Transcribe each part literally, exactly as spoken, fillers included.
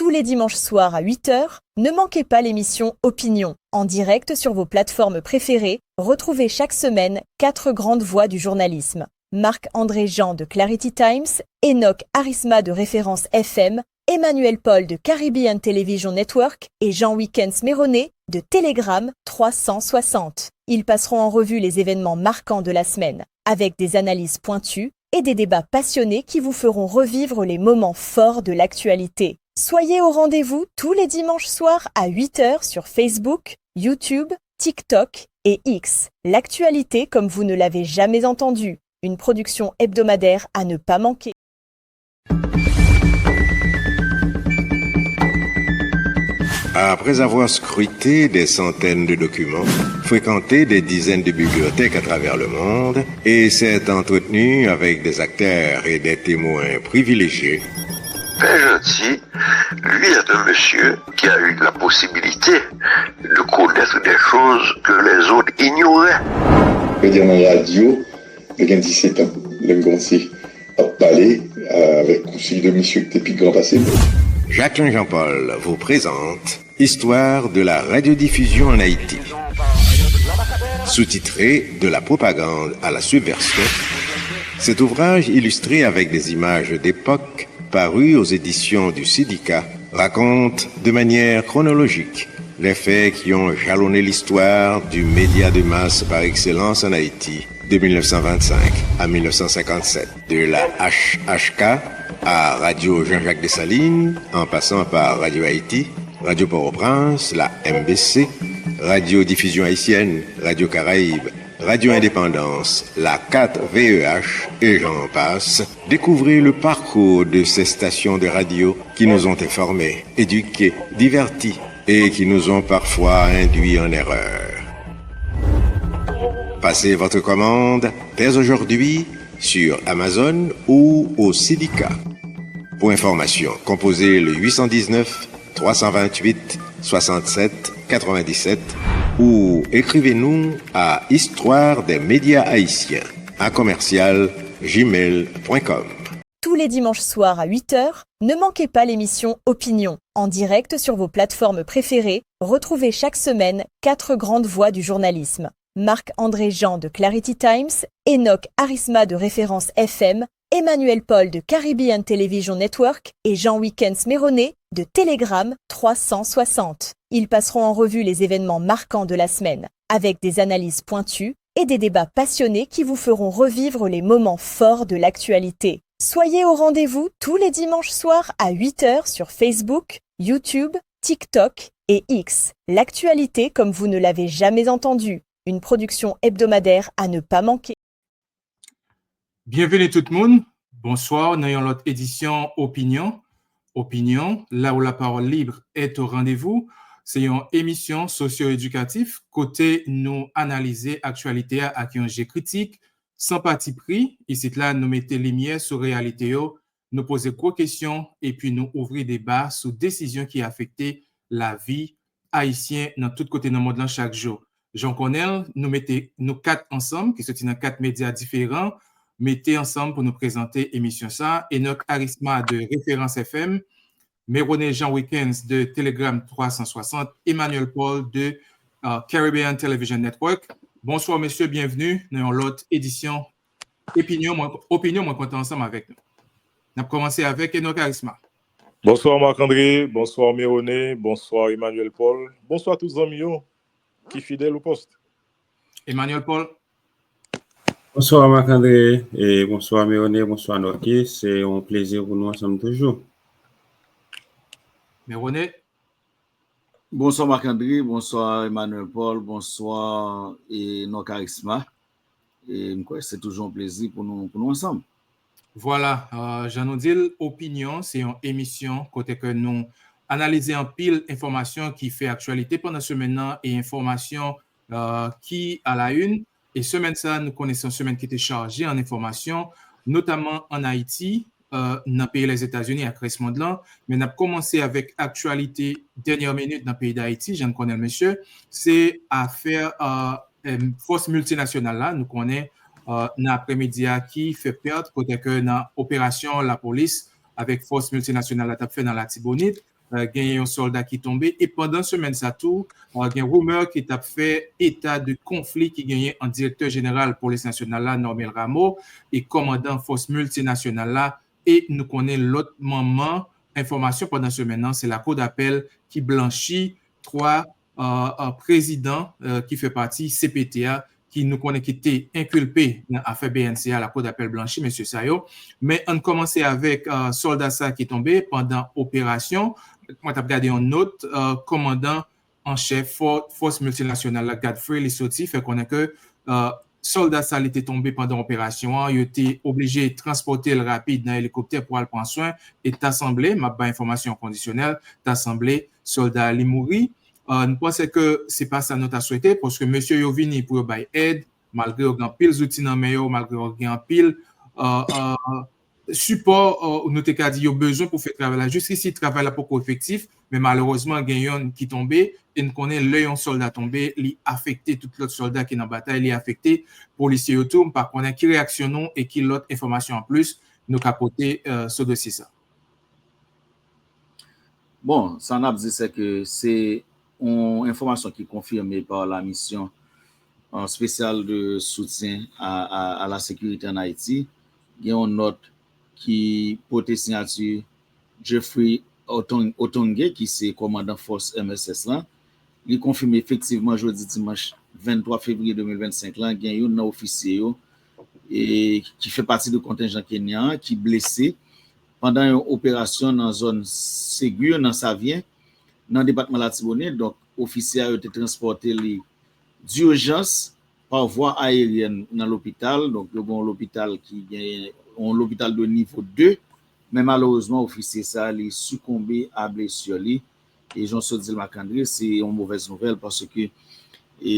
Tous les dimanches soirs à huit heures, ne manquez pas l'émission Opinion, en direct sur vos plateformes préférées. Retrouvez chaque semaine quatre grandes voix du journalisme. Marc-André Jean de Clarity Times, Enoch Arisma de Référence F M, Emmanuel Paul de Caribbean Television Network et Jean Wickens Méronet de Telegram trois cent soixante. Ils passeront en revue les événements marquants de la semaine, avec des analyses pointues et des débats passionnés qui vous feront revivre les moments forts de l'actualité. Soyez au rendez-vous tous les dimanches soirs à huit heures sur Facebook, YouTube, TikTok et X. L'actualité comme vous ne l'avez jamais entendue. Une production hebdomadaire à ne pas manquer. Après avoir scruté des centaines de documents, fréquenté des dizaines de bibliothèques à travers le monde et s'être entretenu avec des acteurs et des témoins privilégiés, Pè Janti, lui, est un monsieur qui a eu la possibilité de connaître des choses que les autres ignoraient. Mwen te nan radyo, mwen gen disèt an, lè m kòmanse ap pale avèk yon seri de mesye ki te pi gran pase m. Jacquelin Jean-Paul vous présente Histoire de la radiodiffusion en Haïti. Sous-titré De la propagande à la subversion, cet ouvrage illustré avec des images d'époque, paru aux éditions du Sidica, raconte de manière chronologique les faits qui ont jalonné l'histoire du média de masse par excellence en Haïti, de mille neuf cent vingt-cinq à mille neuf cent cinquante-sept. De la H H K à Radio Jean-Jacques Dessalines, en passant par Radio Haïti, Radio Port-au-Prince, la M B C, Radio Diffusion Haïtienne, Radio Caraïbes, Radio Indépendance, la quatre V E H, et j'en passe. Découvrez le parcours de ces stations de radio qui nous ont informés, éduqués, divertis et qui nous ont parfois induits en erreur. Passez votre commande dès aujourd'hui sur Amazon ou au Sidica. Pour information, composez le huit cent dix-neuf trois cent vingt-huit soixante-sept quatre-vingt-dix-sept ou écrivez-nous à histoire des médias haïtiens à commercial gmail point com. Tous les dimanches soirs à huit heures, ne manquez pas l'émission Opinion, en direct sur vos plateformes préférées. Retrouvez chaque semaine quatre grandes voix du journalisme. Marc-André Jean de Clarity Times, Enoch Arisma de Référence F M, Emmanuel Paul de Caribbean Television Network et Jean Wickens Méronet de Telegram trois cent soixante. Ils passeront en revue les événements marquants de la semaine, avec des analyses pointues et des débats passionnés qui vous feront revivre les moments forts de l'actualité. Soyez au rendez-vous tous les dimanches soirs à huit heures sur Facebook, YouTube, TikTok et X. L'actualité comme vous ne l'avez jamais entendue. Une production hebdomadaire à ne pas manquer. Byenveni tout moun. Bonswa nan yon lòt edisyon Opinyon. Opinyon, là où la parole libre est au rendez-vous. Se yon emisyon sosyo-edikatif kote nou analize aktyalite a ak yon je kritik, san patipri. Isit la, nou mete limyè sou reyalite yo, nou poze gwo kesyon, epi nou ouvri deba sou desizyon ki afekte lavi Ayisyen nan tout kote nan mond lan chak jou. Jan w konnen l, nou mete nou kat ansanm, ki soti nan kat medya diferan, mete ansanm pou nou prezante emisyon sa a. Enoch Arisma de Référence F M, Mérone Jean Wickens de Telegram twa san swasant, Emmanuel Paul de uh, Caribbean Television Network. Bonswa mesye, byenveni nan yon lòt edisyon Opinyon mwen, Opinyon mwen kontan ansanm avèk nou. N ap kòmanse avèk Enoch Arisma. Bonswa Marc André, bonswa Mérone, bonswa Emmanuel Paul, bonswa tout zanmi yo ki fidèl au poste. Emmanuel Paul. Bonswa Marc André, e bonswa Mérone, bonswa Nòki. Se yon plezi pou nou ansanm toujou. Mérone. Bonswa Marc André, bonswa Emmanuel Paul, bonswa Enoch Arisma. E m kwè se toujou yon plezi pou nou, pou nou ansanm. Vwala, uh, jan nou di l, Opinyon se yon emisyon kote ke nou analize anpil enfòmasyon ki fè aktyalite pandan semèn nan e enfòmasyon uh, ki a la une. E semèn sa, nou konnen se yon semèn ki te chaje an enfòmasyon, notaman ann Ayiti, uh, nan peyi Lèzetazini ak rès mond lan. Men n ap kòmanse avèk aktyalite dènyè minit nan peyi Dayiti, jan n konnen l mesye, se afè uh, fòs miltinasyonal la, nou konnen uh, nan aprèmidi a ki fè pèt kote ke nan operasyon lapolis avèk fòs miltinasyonal la t ap fè nan Latibonit, eh, genyen yon sòlda ki tonbe. E pandan semèn sa tou, eh, gen rimè ki t ap fè eta de konfli ki genyen ant direktè jeneral polis nasyonal la, Normil Rameau, e kòmandan fòs miltinasyonal la, e nou konnen lòt manman enfòmasyon pandan semèn nan, se lakou dapèl ki blanchi twa, eh, eh, prezidan, eh, ki fè pati C P T a, ki nou konnen ki te enkilpe nan afè B N C a, lakou dapèl blanchi mesye sa yo. Men ann kòmanse avèk, eh, sòlda sa ki tonbe pandan operasyon. Mwen t ap gade yon nòt, eh, kòmandan an chèf fò-, fòs miltinasyonal la, Godfrey, li soti fè konnen ke, eh, sòlda sa li te tonbe pandan operasyon an, yo te oblije transpòte l rapid nan elikoptè pou al pran swen, e ta sanble, m ap bay enfòmasyon kondisyonèl, ta sanble sòlda a li mouri. Eh, nou panse ke se pa sa nou ta swete, paske mesye yo vini pou yo bay èd, malgre yo gen anpil zouti nan men yo, malgre yo gen anpil, eh, eh, sipò, eh, nou te ka di yo bezwen pou fè travay la. Jiskisi, travay la poko efektif, men malerezman, gen yonn ki tonbe, e n konnen lè yon sòlda tonbe, li afekte tout lòt sòlda ki nan batay, li afekte polisye yo tou. M pa konnen ki reyaksyon nou e ki lòt enfòmasyon anplis nou ka pote, eh, sou dosye sa. Bon, sa n ap di, se ke se yon enfòmasyon ki konfime pa la misyon, eh, spesyal de soutien à, à, à la sécurité en Haïti. Gen yon nòt ki pote siyati Jeffrey Otong-, Otonge, ki se kòmandan fòs M S S lan. Li konfime efektivman jodi dimanch venntwa fevriye de mil vennsenk lan, gen youn nan ofisye yo, e, ki fè pati de kontenjan kenyan an, ki blese pandan yon operasyon nan zòn Segur, nan Savyen, nan depatman Latibonit. Donk, ofisye a yo te transpòte li dijans pa vwa ayeryèn nan lopital. Donk, yo gen yon lopital ki gen yon lopital de nivo de, men malerezman, ofisye sa a, li sikonbe a blesi li. E jan w sot di l, Marc André, se yon movèz nouvèl paske, e,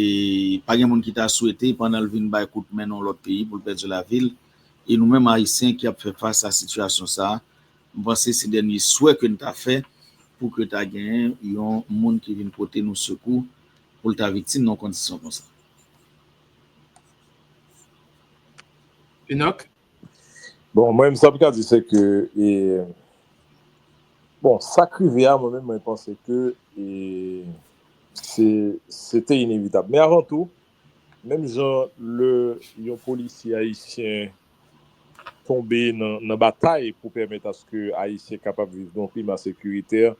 pa gen moun ki ta swete pandan l vin bay kout men nan yon lòt peyi pou l pèdi lavi l. E nou menm Ayisyen ki ap fè fas a sitiyasyon sa a, m panse se dènye swè ke n ta fè pou ke ta genyen yon moun ki vin pote nou sekou pou l ta viktim nan yon kondisyon konsa. Enoch? Bon, mwen, sa m ka di, se ke, e, bon, sa k rive a, mwen menm, mwen panse ke, e, se, se te inevitab. Men avan tou, menm jan lè yon polisye ayisyen tonbe nan, nan batay pou pèmèt aske Ayisyen kapab viv nan yon klima sekiritè,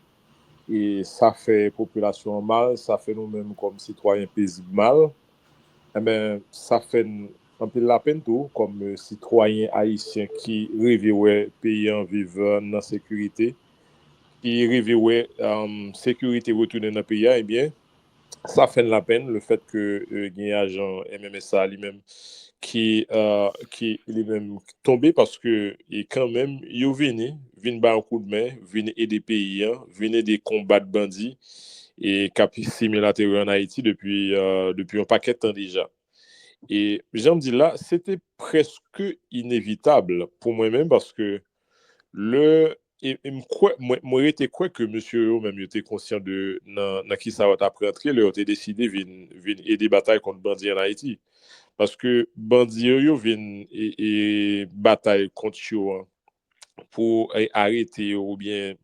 e sa fè popilasyon an mal, sa fè nou menm kòm sitwayen pezib mal. Enben, sa fè n anpil lapenn tou, kòm, eh, sitwayen ayisyen ki rive wè peyi an viv, eh, nan sekirite, ki rive wè, um, sekirite retounen nan peyi a, ebyen, sa fè n lapenn, le fèt ke, eh, gen ajan M M S sa li menm ki, eh, ki li menm tonbe, paske, e kanmenm, yo vini, vin bay yon kout men, vin ede peyi an, vin ede konbat bandi, e k ap simen laterè ann Ayiti depi, eh, depi yon pakèt tan deja. E jan m di l la, se te prèske inevitab pou mwen menm, paske lè, e, e m kwè, mwen, mwen rete kwè ke mesye yo menm, yo te konsyan de nan, nan kisa yo t ap rantre lè yo te deside vin, vin ede batay kont bandi ann Ayiti. Paske bandi yo, yo vin e, e batay kont yo an pou, e, arete yo oubyen,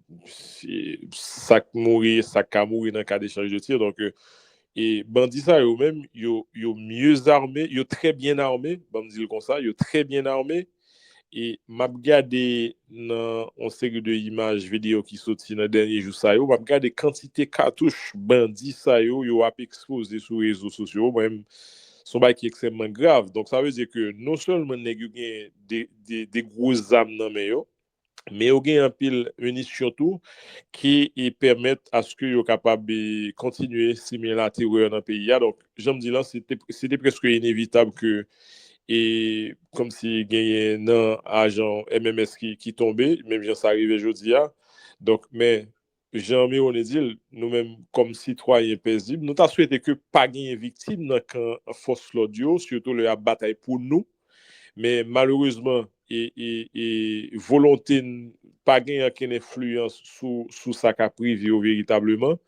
e, sa k mouri, sa k ka mouri nan kad echanj de tir. Donk, e, e bandi sa yo menm, yo, yo mieux armés, yo très bien armés, ban m di l konsa, yo très bien armés. E m ap gade nan yon seri de imaj, videyo ki soti nan dènye jou sa yo, m ap gade kantite katouch bandi sa yo, yo ap ekspoze sou rezo sosyo. Mwen menm, se yon bagay ki ekstrèmman grav. Donk, sa vle di ke non sèlman nèg yo gen de, de, de gwo zam nan men yo, men yo gen anpil minisyon tou ki, e, pèmèt aske yo kapab, e, kontinye simen laterè nan peyi a. Donk, jan m di lan, se te, se te prèske inevitab ke, e, kòmsi genyen nan ajan M M S ki, ki tonbe, menm jan sa rive jodi a. Donk, men, jan Mérone di l, nou menm kòm sitwayen pezib, nou ta swete ke pa genyen viktim nan kan fòs lòd yo, sitou lè y ap batay pou nou. Men malerezman, e, e, e volonte n pa gen ankenn enfliyans sou, sou sa k ap rive yo veritableman.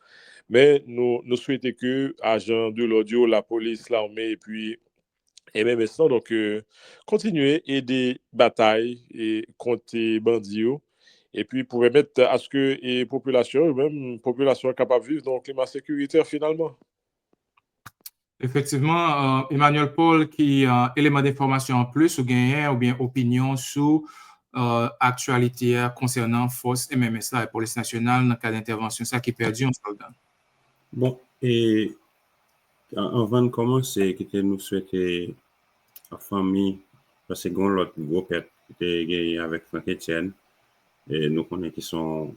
Men nou, nou swete ke ajan de lòd yo, lapolis, lame, epi M M S lan, donk, e, kontinye ede batay, e, kont, e, bandi yo. epi pou pèmèt aske e popilasyon yo menm, popilasyon an kapab viv nan yon klima sekiritè finalman. Efektivman, Emmanuel Paul, ki eleman denfòmasyon anplis ou genyen oubyen opinyon sou aktyalite a konsènan fòs M M S la e polis nasyonal nan kad entèvansyon sa ki pèdi yon sòlda? Bon, e anvan n kòmanse, kite nou swete fanmi, paske gen yon lòt gwo pèt ki te genyen avèk Franck Etienne. E nou konnen ki se yon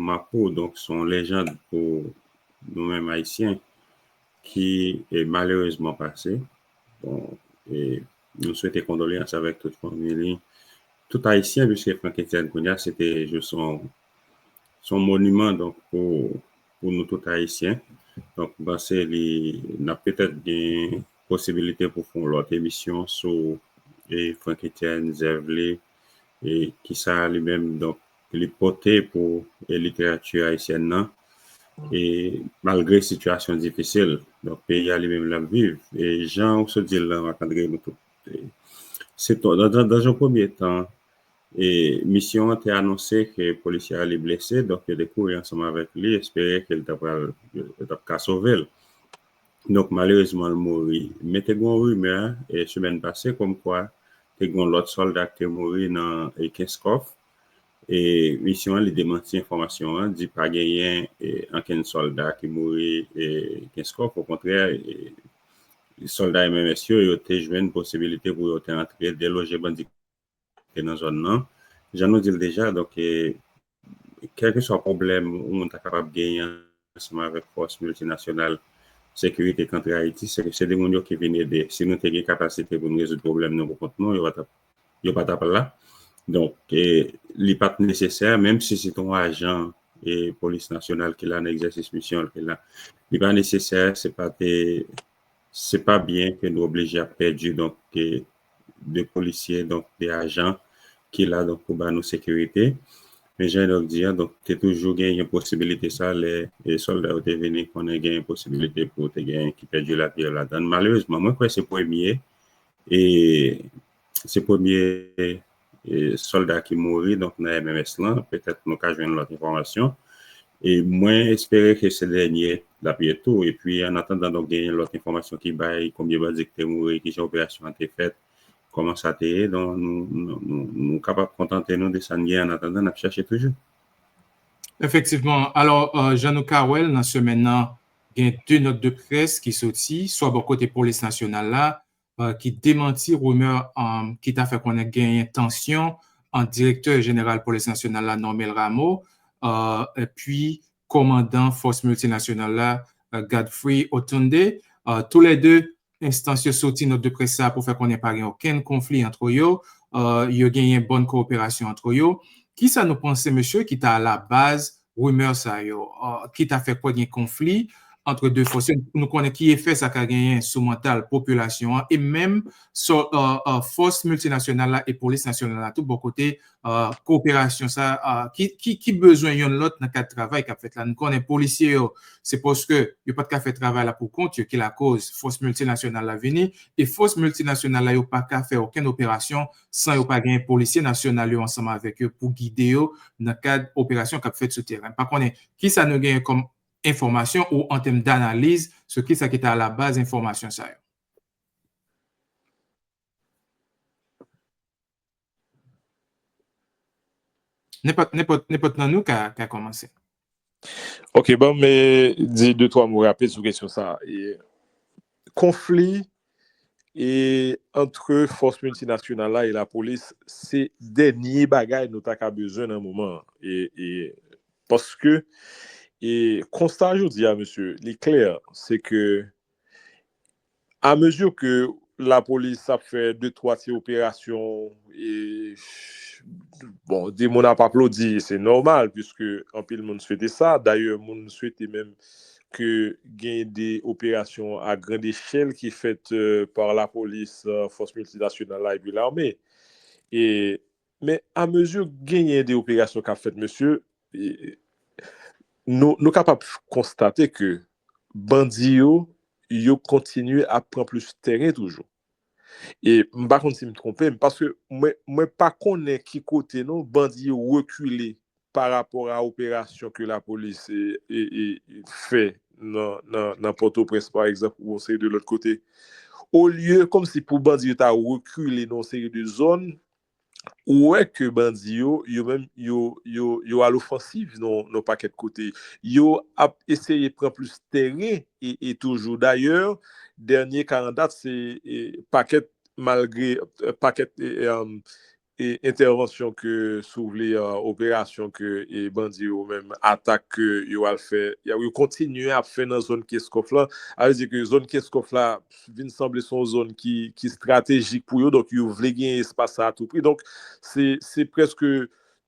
mapou, donk se yon lejand pou nou menm Ayisyen ki e, malerezman pase. Bon, e nou swete kondoleyans avèk tout fanmi li, tout Ayisyen, piske Franck Etienne kounye a se te jis yon, yon moniman donk pou, pou nou tout Ayisyen. Donk, m panse li, n ap petèt gen posibilite pou fè yon lòt emisyon sou e, Franck Etienne, zèv li, e kisa li menm donk li pote pou e, literati ayisyèn nan. E malgre sitiyasyon difisil, donk peyi a li menm l ap viv. E jan ou sot di l lan, Marc-André, nou tout. E, se to, dan, dan, dan yon premye tan, e misyon an te anonse ke polisye a li blese, donk yo te kouri ansanm avèk li, espere ke l ta pral, yo t ap ka sove l. Donk, malerezman, l mouri. Men te gen yon rimè, e, semèn pase, kòmkwa te gen yon lòt sòlda ki te mouri nan e, Kenskòf. E misyon an, li demanti enfòmasyon an, di pa genyen e, ankenn sòlda ki mouri e, Kenskòf. Okontrè, e, sòlda M M S yo, yo te jwenn posibilite pou yo te antre deloje bandi ki te nan zòn nan. Jan nou di l deja, donk, e, kèlkeswa pwoblèm yon moun ta kapab genyen ansanm avèk fòs miltinasyonal sekirite k antre Ayiti, se, se de moun yo ki vin ede. Si nou te gen kapasite pou n rezoud pwoblèm nou pou kont nou, yo pa t ap, yo pa t ap la. Donk, e, li pa t nesesè, menm si se te yon ajan e polis nasyonal ki la nan egzèsis misyon l ki la, li pa nesesè, se pa te, se pa byen ke nou oblije ap pèdi, donk, e, de polisye, donk, de ajan ki la, donk, pou ba nou sekirite. Men jan Enock di a, donk, te toujou genyen posibilite sa, lè e sòlda yo te vini, konnen genyen posibilite pou te genyen ki pèdi lavi yo ladan l. Malerezman, mwen kwè se premye, e se premye e sòlda ki mouri, donk, nan M M S lan. Petèt nou ka jwenn lòt enfòmasyon. E mwen espere ke se dènye l ap ye tou. Epi, annatandan, donk, genyen lòt enfòmasyon ki bay konbyen bandi ki te mouri, kijan operasyon an te fèt, kòman sa te ye. Donk, nou, nou, nou, nou kapab kontante nou de sa n gen. Annatandan, n ap chache toujou. Efektivman. Alò, e, jan nou ka wè l nan semèn nan, gen de nòt de près ki soti, swa bò kote polis nasyonal la, e, ki demanti rimè, e, ki ta fè konnen genyen tansyon ant direktè jeneral polis nasyonal la, Normil Rameau, e, epi kòmandan fòs miltinasyonal la, e, Godfrey Otunde. E, toulède enstans yo soti nòt de près sa pou fè konnen pa gen okenn konfli ant yo. E, yo genyen bòn kowoperasyon ant yo. Kisa nou panse, mesye, ki ta alabaz rimè sa yo, e, ki ta fè kwè gen konfli ant de fòs yo? Nou konnen ki efè sa ka genyen sou mantal popilasyon an e menm sou, e, e, fòs miltinasyonal la e polis nasyonal la tou bò kote, e, kowoperasyon sa, e, ki, ki, ki bezwen yonn lòt nan kad travay k ap fèt la. Nou konnen polisye yo, se paske yo pa t ka fè travay la pou kont yo ki lakoz fòs miltinasyonal la vini, e fòs miltinasyonal la yo pa ka fè okenn operasyon san yo pa gen polisye nasyonal yo ansanm avèk yo pou gide yo nan kad operasyon k ap fèt sou teren. M pa konnen kisa nou genyen kòm enfòmasyon ou an tèm danaliz sou kisa ki te alabaz enfòmasyon sa yo. Nenpòt, nenpòt, nenpòt nan nou ka, ka kòmanse. Ok, ban m di de twa mo rapid sou kesyon sa. E, konfli e, ant fòs miltinasyonal la e lapolis, se dènye bagay nou ta ka bezwen nan moman an. E, e, paske, e, konsta jodi a, mesye, li klè, se ke amezi ke lapolis ap fè de twa ti operasyon, e, bon, de moun ap aplodi, se nòmal, piske anpil moun swete sa. Dayè, moun swete menm ke gen de operasyon a grand echèl ki fèt, e, pa lapolis, e, fòs miltinasyonal la epi lame. E, men amezi genyen de operasyon k ap fèt, mesye, e, nou, nou kapab konstate ke bandi yo, yo kontinye ap pran plis teren toujou. E m pa konn si m twonpe m, paske mwen, mwen pa konnen ki kote non bandi yo rekile pa rapò a operasyon ke lapolis e, e, e, fè nan, nan, nan Pòtoprens, pa egzanp, ou yon seri de lòt kote. Olye, kòmsi pou bandi yo ta rekile nan yon seri de zòn, ou wè ke bandi yo, yo menm, yo, yo, yo al ofansiv nan, nan pakèt kote. Yo ap eseye pran plis teren e, e toujou. Dayè, dènye ka an dat, se e, pakèt, malgre e, pakèt e, e, e, entèvansyon ke, si w vle, e, operasyon ke e, bandi yo menm, atak ke yo al fè, yo, yo kontinye ap fè nan zòn Kenskòf la. A vle di ke zòn Kenskòf la vin sanble se yon zòn ki, ki estratejik pou yo, donk yo vle genyen espas sa a a tou pri. Donk, se, se prèske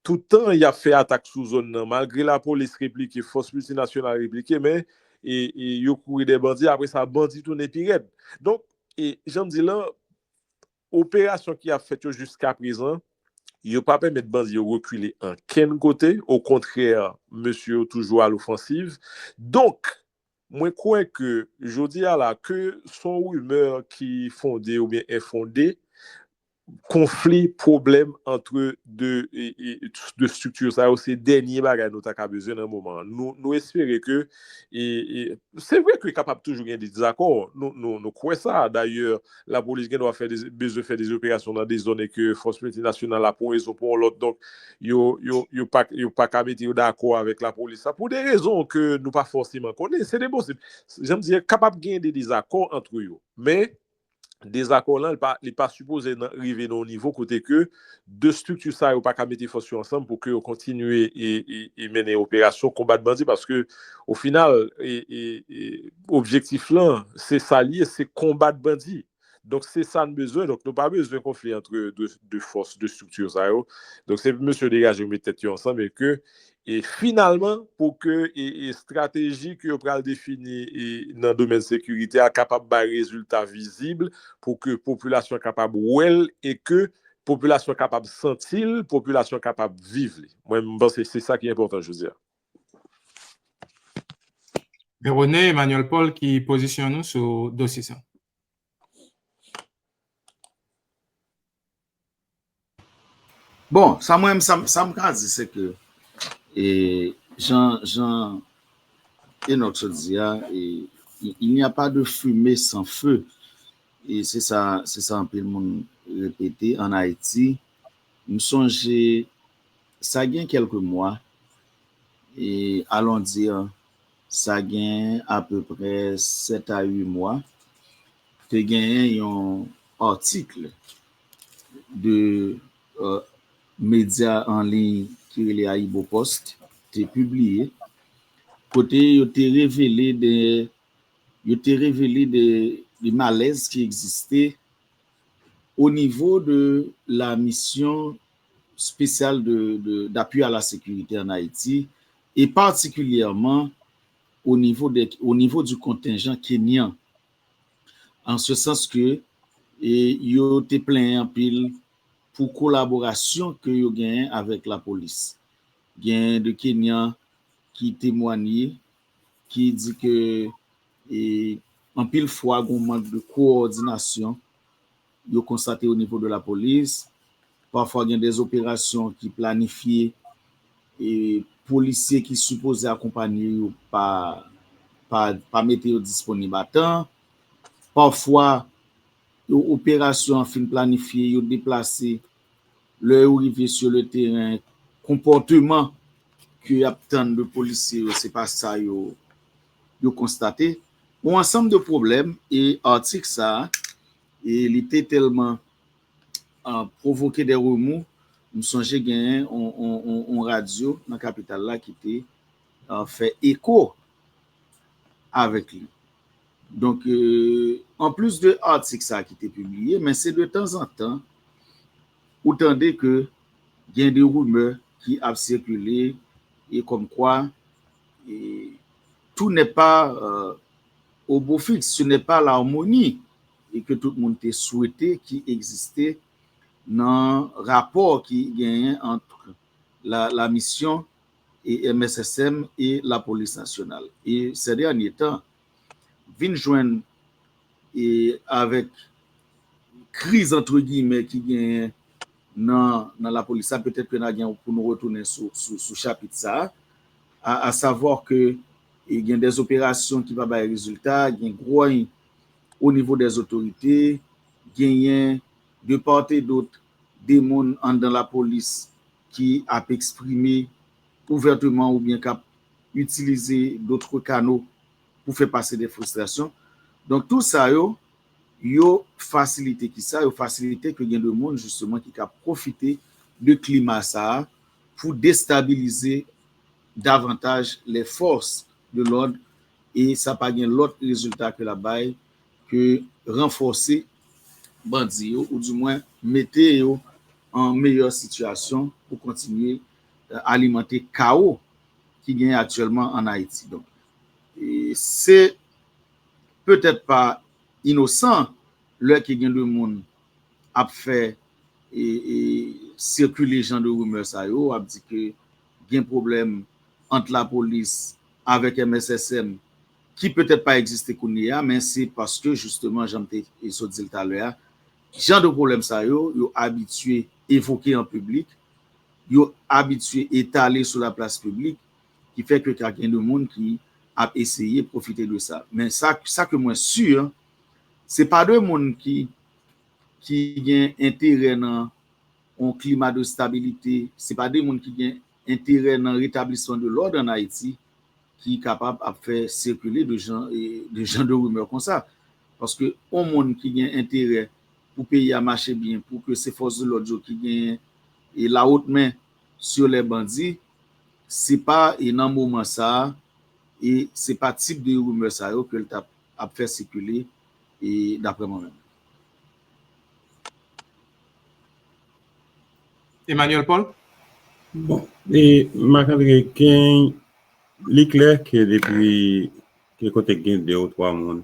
tout tan y ap fè atak sou zòn nan, malgre lapolis replike, fòs miltinasyonal replike, men e, e yo kouri dèyè bandi, apre sa, bandi tounen pi rèd. Donk, e, jan m di lan, operasyon ki ap fèt yo jiska prezan, yo pa pèmèt bandi yo rekile ankenn kote. Okontrè, mesye yo toujou al ofansiv. Donk, mwen kwè ke jodi a la, ke s on rimè ki fonde oubyen enfondé, konfli, pwoblèm antre de, e, e, de estrikti sa yo, se dènye bagay nou ta ka bezwen nan moman an. Nou, nou espere ke, e, e, se vre ke kapab toujou gen dezakò, nou, nou, nou kwè sa. Dayè, lapolis gen dwa fè de, bezwen fè de operasyon nan de zòn e ke fòs miltinasyonal la, pou yon rezon, pou yon lòt, donk, yo, yo, yo pa, yo pa ka mete yo dakò avèk lapolis la, pou de rezon ke nou pa fòseman konnen. Se de bon, se, jan m di, kapab gen de dezakò antre yo. Men, dezakò lan, li pa, li pa sipoze nan, rive nan yon nivo kote ke de estrikti sa yo pa ka mete fòs yo ansanm pou ke yo kontinye e, e, e mennen operasyon, konbat bandi, paske, o final, e, e, e, objektif lan, se sa l ye, se konbat bandi. Donk, se sa n bezwen. Donk, nou pa bezwen konfli antre de, de fòs, de estrikti sa yo. Donk, se pou mesye yo degaje yo met tèt yo ansanm e ke, e finalman, pou ke, e, e estrateji ke yo pral defini, e, nan domèn sekirite a kapab bay rezilta vizib, pou ke popilasyon an kapab wè l e ke popilasyon an kapab santi l, popilasyon an kapab viv li. Mwen, m panse se sa ki enpòtan jodi a. René Emmanuel Paul, ki pozisyon nou sou dosye sa? Bon, sa mwen, sa, sa m ka di, se ke, e, jan, jan Enock sot di a, e, il n'y a pas de fumée sans feu. E se sa, se sa anpil moun repete an Ayiti. M sonje, sa gen kèlke mwa, e, allons dire, sa gen apeprè sèt a uit mwa, te genyen yon atik de, e, medya an liy ki rele AyiboPost te pibliye, kote yo te revele de, yo te revele de, de malèz ki egziste o nivo de la mission spéciale de, de, d'appui à la sécurité en Haïti, et particulièrement au niveau des, au niveau du contingent kenyan. En ce sens que, e, yo te plenyen anpil pou kolaborasyon ke yo genyen avèk lapolis. Gen de Kenyan ki temwanye, ki di ke, e, anpil fwa, gen mank de kowòdinasyon yo konstate o nivo de lapolis. Pafwa, gen de operasyon ki planifye, e polisye ki sipoze akonpanye yo pa, pa, pa mete yo disponib a tan. Pafwa, yo, operasyon an fin planifye, yo deplase. Lè yo rive sur le terrain, konpòteman ke y ap tann de polisye yo, se pa sa yo, yo konstate. Yon ansanm de pwoblèm, e atik sa a, e li te tèlman, a, pwovoke de remou, m sonje genyen on, on, on, on radyo nan kapital la ki te, a, fè eko avèk li. Donk, e, anplis de atik sa a ki te pibliye, men se de tanzantan, ou tande ke gen de rimè ki ap sikile, e kòmkwa, e, tout n'est pas, e, au beau fixe, ce n'est pas l'harmonie, e ke tout moun te swete ki egziste nan rapò ki genyen ant la, la mission e M S S M e lapolis nasyonal. E ces derniers temps, vin jwenn e avèk kriz, antre giymen, ki genyen nan, nan lapolis la, petèt ke n a gen pou nou retounen sou, sou, sou chapit sa a, à, à savoir que, e, gen des opérations ki pa bay rezilta, gen gwòy o nivo des autorités, genyen de part et d'autre de moun anndan lapolis ki ap eksprime ouvèteman oubyen k ap itilize d'autres canaux pou fè pase de fristrasyon. Donk, tou sa yo, yo fasilite kisa? Yo fasilite ke gen de moun, jisteman, ki ka pwofite de klima sa a pou destabilize davantaj les forces de l'ordre, e sa pa gen lòt rezilta ke l ap bay ke ranfòse bandi yo, oudimwen mete yo an meyè sitiyasyon pou kontinye, e, alimante kawo ki genyen aktyèlman ann Ayiti. Donk, e, se petèt pa inosan lè ke gen de moun ap fè, e, e, sikile jan de rimè sa yo, ap di ke gen pwoblèm ant lapolis avèk M S S M, ki petèt pa egziste kounye a, men se paske, jisteman, jan m te, e, sot di l talè a, jan de pwoblèm sa yo, yo abitye evoke an piblik, yo abitye etale sou laplas piblik, ki fè ke ka gen de moun ki ap eseye pwofite de sa. Men sa, sa ke mwen si, se pa de moun ki, ki gen enterè nan yon klima de stabilite, se pa de moun ki gen enterè nan retablisman de lòd ann Ayiti, ki kapab ap fè sikile de jan, e, de jan de rimè konsa. Paske yon moun ki gen enterè pou peyi a mache byen, pou ke se fòs de lòd yo ki genyen, e, lawotmen sur les bandits, se pa, e, nan moman sa a, e se pa tip de rimè sa yo ke l t ap, ap fè sikile, e, daprè mwen menm. Emmanuel Paul? Bon, e Marc André, gen, li klè ke depi ke kote gen de ou twa moun,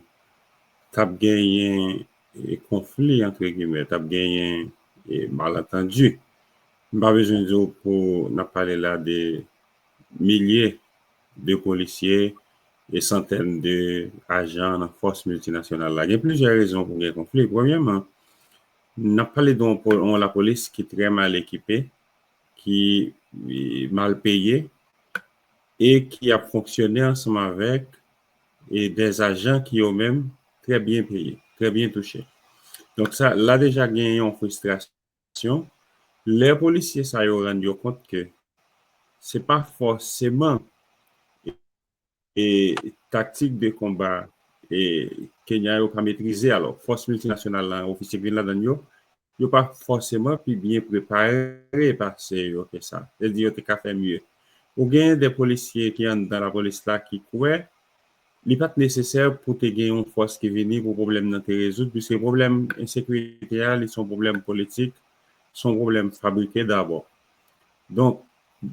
t ap genyen, e, konfli, antre gimè, t ap genyen, e, malantandi. M pa bezwen di w pou n ap pale la de milye de polisye e santèn de ajan nan fòs miltinasyonal la. Gen plizyè rezon pou gen konfli. Premyèman, n ap pale de yon po-, yon lapolis ki trè mal ekipe, ki, e, mal peye e ki ap fonksyone ansanm avèk, e, dè ajan ki yo menm trè byen peye, trè byen touche. Donk sa, la deja gen yon fristrasyon. Lè polisye sa yo rann yo kont ke se pa fòseman, e, taktik de konba, e, Kenya yo ka metrize. Alò, fòs miltinasyonal la, ofisye ki vin ladan yo, yo pa fòseman pi byen prepare pase yo ke sa. Sa vle di yo te ka fè mye. Ou gen de polisye ki anndan lapolis la ki kwè li pa t nesesè pou te gen yon fòs ki vini pou pwoblèm nan te rezoud, piske pwoblèm ensekirite a, li se yon pwoblèm politik, se yon pwoblèm fabrike dabò. Donk,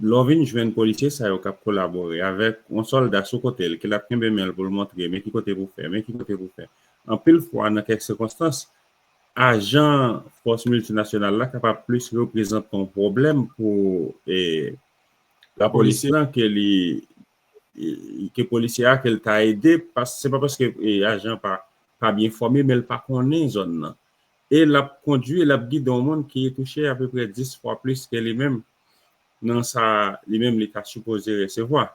lè w vin jwenn polisye sa yo k ap kolabore avèk yon sòlda sou kote l, ke l ap kenbe men l pou l montre, men ki kote pou fè, men ki kote pou fè. Anpil fwa, nan kèk sikonstans, ajan fòs miltinasyonal la kapab plis reprezante yon pwoblèm pou, e, lapolis lan ke li, e, ke polisye a, ke l ta ede, pas-, se pa paske, e, ajan pa, pa byen fòme, men l pa konnen zòn nan. E l ap kondui, l ap gide yon moun ki touche apeprè dis fwa plis ke li menm nan sa li menm li ta sipoze resevwa,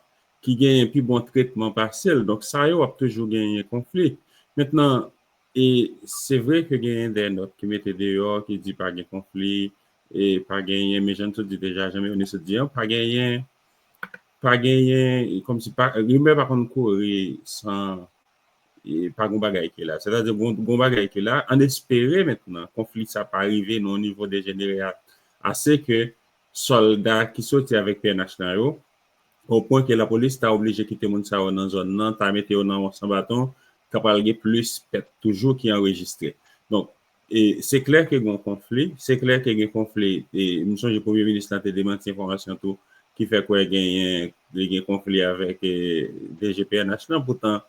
ki genyen pi bon tretman pase l. Donk, sa yo ap toujou genyen konfli. Mentnan, e se vre ke genyen dè nòt ki mete deyò, ki di pa gen konfli, e pa genyen, men jan n sot di deja, jan Mewni sot di an, pa genyen, pa genyen, e kòmsi pa, rimè pa konn kouri san, e pa gon bagay ki la. Sètadi, gon, gon bagay ki la, ann espere mentnan, konfli sa pa rive nan yon nivo dejenere a, ase ke sòlda ki soti avèk P N H lan yo, o pwen ke lapolis ta oblije kite moun sa yo nan zòn nan, ta mete yo nan yon san baton, ta pral gen plis pèt toujou ki anrejistre. Donk, e se klè ke gen konfli, se klè ke gen konfli, e m sonje premye minis lan te demanti enfòmasyon tou, ki fè kwè genyen, li gen konfli avèk, e, D G P N H lan, poutan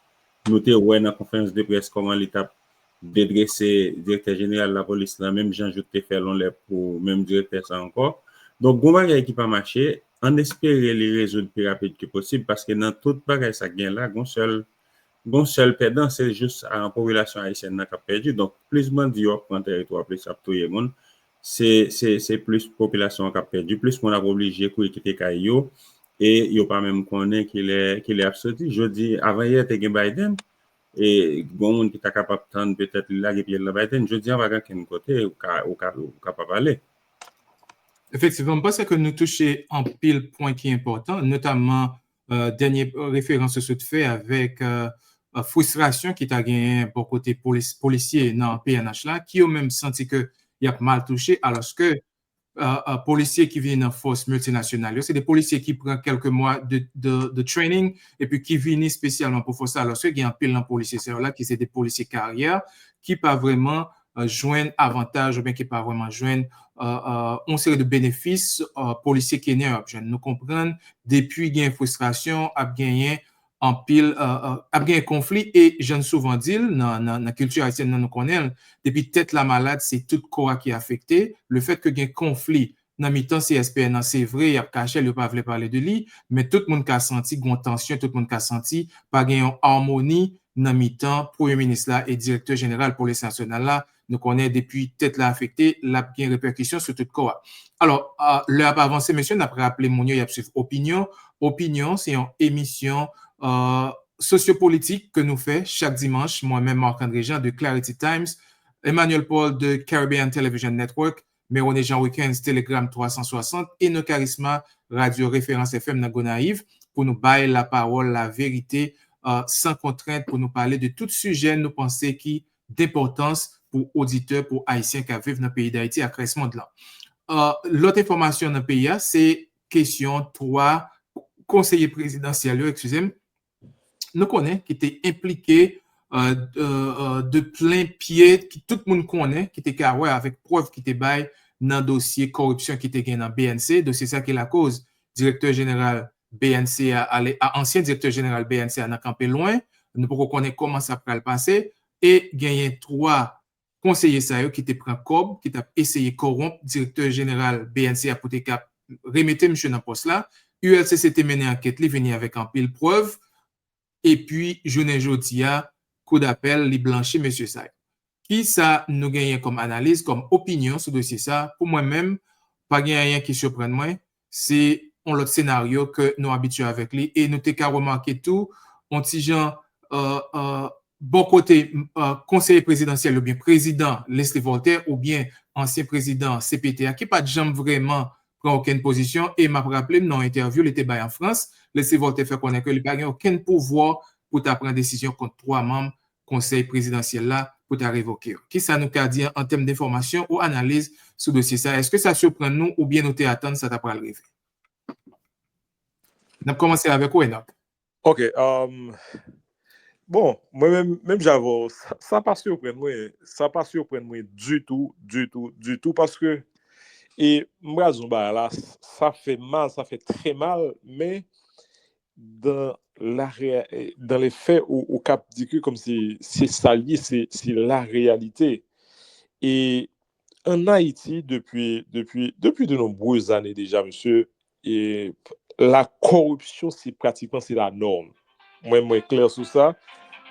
nou te wè nan konferans de près kòman li t ap dedrese direktè jeneral lapolis lan, menm jan Jouthe te fè l yon lè pou menm direktè sa ankò. Donk, gon bagay ki pa mache, ann espere li rezoud pi rapid ke posib, paske nan tout bagay sa k gen la, gon sèl gon sèl pèdan, se jis a popilasyon ayisyèn nan k ap pèdi. Donk, plis bandi yo ap pran tèritwa, plis y ap touye moun, se, se, se plis popilasyon an k ap pèdi, plis moun ap oblije kouri kite kay yo, e yo pa menm konnen kilè, kilè y ap soti. Jodi, avanyè te gen Biden, e gon moun ki ta kapab tann petèt li lage pye l nan Biden. Jodi a pa gen ankenn kote ou ka, ou ka, ou kapab ale. Efektivman, m panse ke nou touche anpil pwen ki enpòtan, notamman dènye referans ou sot fè avèk fristrasyon ki ta genyen bò kote polisye nan P N H la, ki yo menm santi ke y ap mal touche, alòske polisye ki vini nan fòs miltinasyonal yo, se de polisye ki pran kèlke mwa de training epi ki vini espesyalman pou fòs la, alòske gen anpil nan polisye sa yo la ki se de polisye karyè ki pa vrèman jwenn avantaj oubyen ki pa vrèman jwenn yon seri de benefis polisye kenyan yo ap jwenn. Nou konprann depi gen fristrasyon ap genyen anpil, ap genyen konfli e jan n souvan di l nan kilti ayisyèn nan nou konnen l, depi tèt la malad se tout kò a ki afekte. Lefèt ke gen konfli nan mitan C S P N nan, se vre y ap kache l, yo pa vle pale de li, men tout moun ka santi gen yon tansyon, tout moun ka santi pa gen yon amoni nan mitan premye minis la e direktè jeneral polis nasyonal la. Nou konnen depi tèt la afekte, l ap gen repèkisyon sou tout kò a. Alò, lè ap avanse, mesye, n ap raple moun yo y ap swiv Opinyon. Opinyon se yon emisyon sosyopolitik ke nou fè chak dimanch, mwen menm Marc André Jean de Clarity Times, Emmanuel Paul de Caribbean Television Network, Merone Jean Wickens Telegram twa san swasant, Eno Karisma Radyo Referans F M nan Gonayiv, pou nou bay lapawòl, laverite, san kontrent, pou nou pale de tout sijè nou panse ki denpòtans pou oditè, pou Ayisyen k ap viv nan peyi Dayiti ak rès mond lan. Lòt enfòmasyon nan peyi a, se kesyon twa konseye prezidansyèl yo, eskize m, nou konnen ki te enplike de plen pye, ki tout moun konnen, ki te ka wè avèk prèv ki te bay nan dosye kòripsyon ki te gen nan B N C, dosye sa ki lakoz direktè jeneral B N C a ale, a ansyen direktè jeneral B N C a nan kanpe lwen, nou poko konnen kòman sa pral pase, e genyen twa konseye sa yo ki te pran kòb, ki t ap eseye kòwonp direktè jeneral B N C a pou te ka remete misye nan pòs la. U L C C te mennen ankèt li, vini avèk anpil prèv, epi jounen jodi a, kou dapèl, li blanchi mesye sa yo. Kisa nou genyen kòm analiz, kòm opinyon sou dosye sa? Pou mwen menm, pa gen anyen ki siprann mwen, se yon lòt senaryo ke nou abitye avèk li, e nou te ka remake tou yon ti jan bò kote konseye prezidansyèl oubyen prezidan Leslie Voltaire oubyen ansyen prezidan C P T a ki pa t janm vrèman pran okenn pozisyon, e m ap raple m nan yon entèvyou li te bay an Frans, Leslie Voltaire fè konnen ke li pa gen okenn pouvwa pou ta pran desizyon kont twa manm konsèy prezidansyèl la pou ta revoke yo. Kisa nou ka di an tèm denfòmasyon ou analiz sou dosye sa? Èske sa siprann nou oubyen nou te atann sa ta pral rive? N ap kòmanse avèk ou, Enock. Ok. Um, bon, mwen menm, menm jan avè w, sa, sa pa siprann mwen, sa pa siprann mwen ditou, ditou, ditou, paske, e m pral di w bagay la, sa fè mal, sa fè trè mal, men dans la dans les faits ou, ou kap di ke kòmsi se sa l ye, se, se la réalité. E an Ayiti, depi, depi, depi de nombreuses années déjà, mesye, e la corruption, se pratikman, se la norme. Mwen, mwen klè sou sa.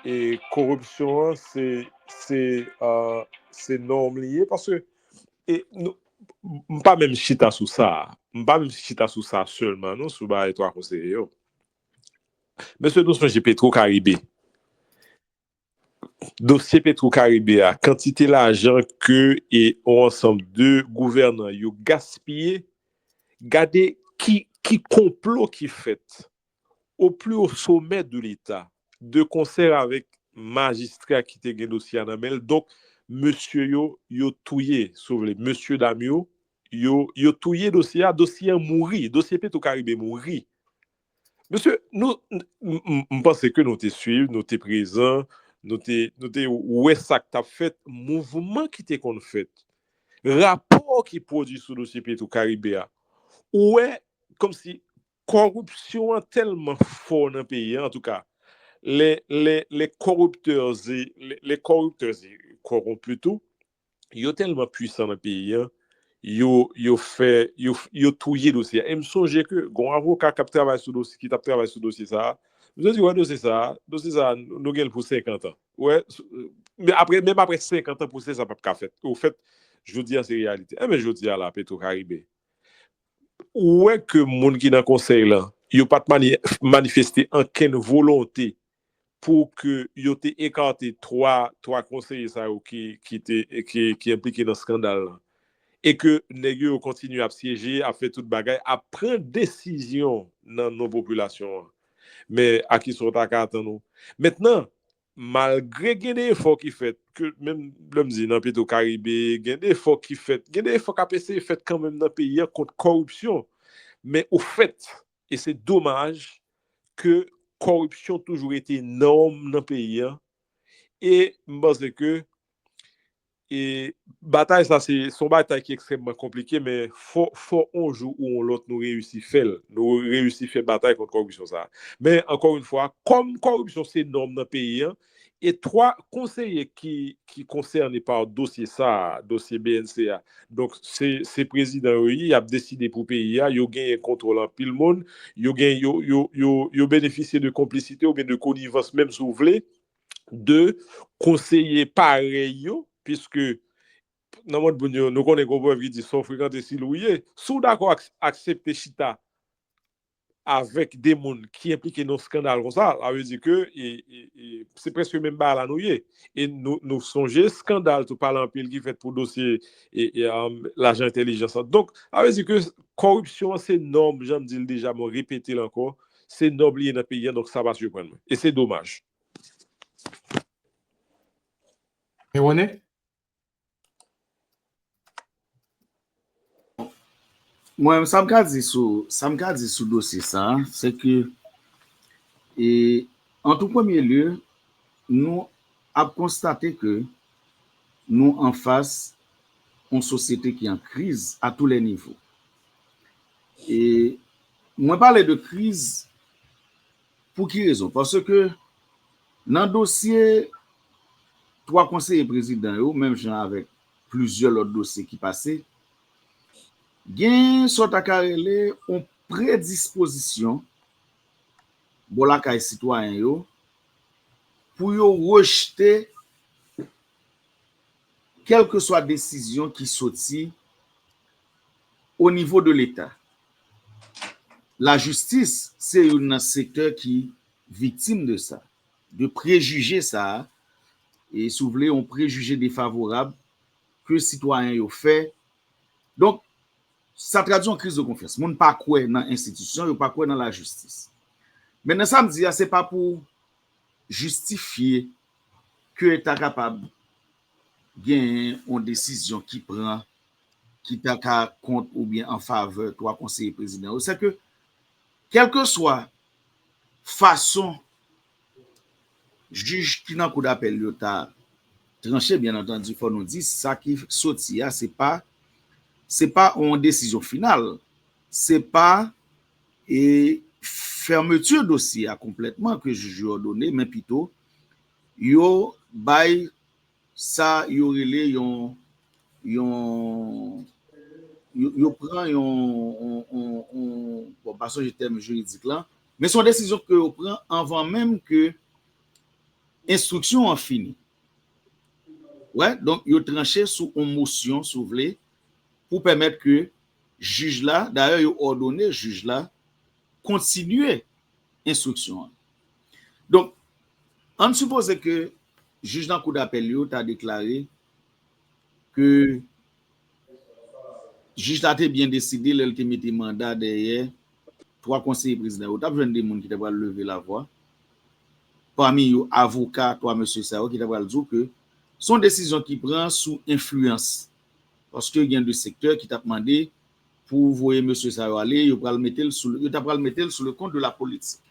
E koripsyon an, se, se, uh, se nòm li ye, paske e, nou, m pa menm chita sou sa. M pa menm chita sou sa sèlman, non, sou bagay twa konseye yo. Mesye, nou sonje Petro Caribe. Dosye Petro Caribe a, kantite lajan ke e yon ansanm de gouvènan yo gaspiye, gade ki, ki konplo ki fèt au plus haut sommet de l'État, de concert avec majistra ki te gen dosye a nan men l. Donk, mesye yo, yo touye, si w vle, mesye dam yo, yo, yo touye dosye a, dosye a mouri, dosye Petro Caribe mouri. Mesye, nou, m panse ke nou te swiv, nou te prezan, nou te, nou te wè sa k t ap fèt, mouvman ki te konn fèt, rapò ki pwodui sou dosye Petro Caribe a. Ou wè, kòmsi koripsyon an tèlman fò nan peyi a, antouka, les, les, les corrupteurs et les, les corrupteurs et corrompus tou, yo tèlman pwisan nan peyi a, yo, yo fè, yo, yo touye dosye a. E m sonje ke gon avoka k ap travay sou dosye, ki t ap travay sou dosye sa a, Misye di, wè dosye sa, dosye sa, nou gen l pou senkant an. Wè, men apre, menm apre senkant an, pwosè sa p ap ka fèt. Ofèt, jodi a se reyalite. Enben, jodi a la, Petro Caribe, ou wè ke moun ki nan konsèy lan, yo pa t mani-, manifeste ankenn volonte pou ke yo te ekate twa, twa konseye sa yo ki, ki te, ki, ki enplike nan eskandal lan. E ke nèg yo, yo kontinye ap syeje, ap fè tout bagay, ap pran desizyon nan non popilasyon an. Men a kisa w ta ka atann ou? Mentnan, malgre gen de efò ki fèt, ke menm lè m di nan Petro Caribe, gen de efò ki fèt, gen de efò k ap eseye fèt kanmenm nan peyi an kont kòripsyon. Men ofèt, e se domaj ke kòripsyon toujou rete nòm nan peyi an. E m panse ke, e batay sa, se, se yon batay ki ekstrèmman konplike, men fò, fò yon jou ou yon lòt nou reyisi fè l. Nou reyisi fè batay kont kòripsyon sa. Men, ankò yon fwa, kòm kòripsyon se nòm nan peyi an, e twa konseye ki, ki konsène pa dosye sa, dosye B N C a. Donk, se, se prezidan yo ye, y ap deside pou peyi a, yo genyen kontwòl anpil moun, yo gen, yo, yo, yo, yo benefisye de konplisite oubyen de konivans, menm si w vle, de konseye parèy yo, piske nan mond moun yo, nou konnen gon pwovèb ki di, sa w frekante, se li w ye. Si w dakò ak, aksepte chita avèk de moun ki enplike nan eskandal konsa, sa vle di ke, e, e, e, se prèske menm bagay la nou ye. E nou, nou sonje eskandal tou pale anpil ki fèt pou dosye, e, e, um, lajan entèlijans lan. Donk, sa vle di ke kòripsyon an se nòm, jan m di l deja, mwen repete l ankò, se nòm li ye nan peyi an, donk sa pa siprann mwen. E se domaj. E Rene? Mwen, sa m ka di sou, sa m ka di sou dosye sa a, se ke, e, an tou premye lye, nou ap konstate ke nou anfas yon sosyete ki an kriz a tou lè nivo. E mwen pale de kriz pou ki rezon? Paske nan dosye twa konseye prezidan yo, menm jan avèk plizyè lòt dosye ki pase, gen sa w ta ka rele yon predispozisyon bò lakay sitwayen yo pou yo rejte kèlkeswa desizyon ki soti o nivo de Leta. Lajistis se youn nan sektè ki viktim de sa, de prejije sa a, e si w vle, yon prejije defavorab ke sitwayen yo fè. Donk, sa tradui yon kriz de konfyans. Moun pa kwè nan enstitisyon, yo pa kwè nan lajistis. Men nan sa m di a, se pa pou jistifye ke ta kapab genyen yon desizyon ki pran, ki ta ka kont oubyen an favè twa konseye prezidan yo. Se ke, kèlkeswa fason jij ki nan kou dapèl yo ta tranche, byen antandi, fò nou di, sa ki soti a, se pa, se pa yon desizyon final. Se pa, e, fèmeti dosye a konplètman ke jij yo òdone, men pito, yo bay sa yo rele yon, yon, yo, yo pran yon, yon, yon, yon, bon, m pa sonje tèm jiridik lan, men se yon desizyon ke yo pran anvan menm ke enstriksyon an fini. Wè, donk, yo tranche sou yon mosyon, si w vle, pou pèmèt ke jij la, dayè, yo òdone jij la kontinye enstriksyon an. Donk, ann sipoze ke jij nan kou dapèl yo ta deklare ke jij la te byen deside lè l te mete manda dèyè twa konseye prezidan yo. Ou t ap jwenn de moun ki ta pral leve lavwa, pami yo avoka twa mesye sa yo ki ta pral di w ke se yon desizyon ki pran sou enfliyans. Paske gen de sektè ki t ap mande pou voye mesye sa yo ale, yo pral mete l sou, yo ta pral mete l sou le compte de la politique.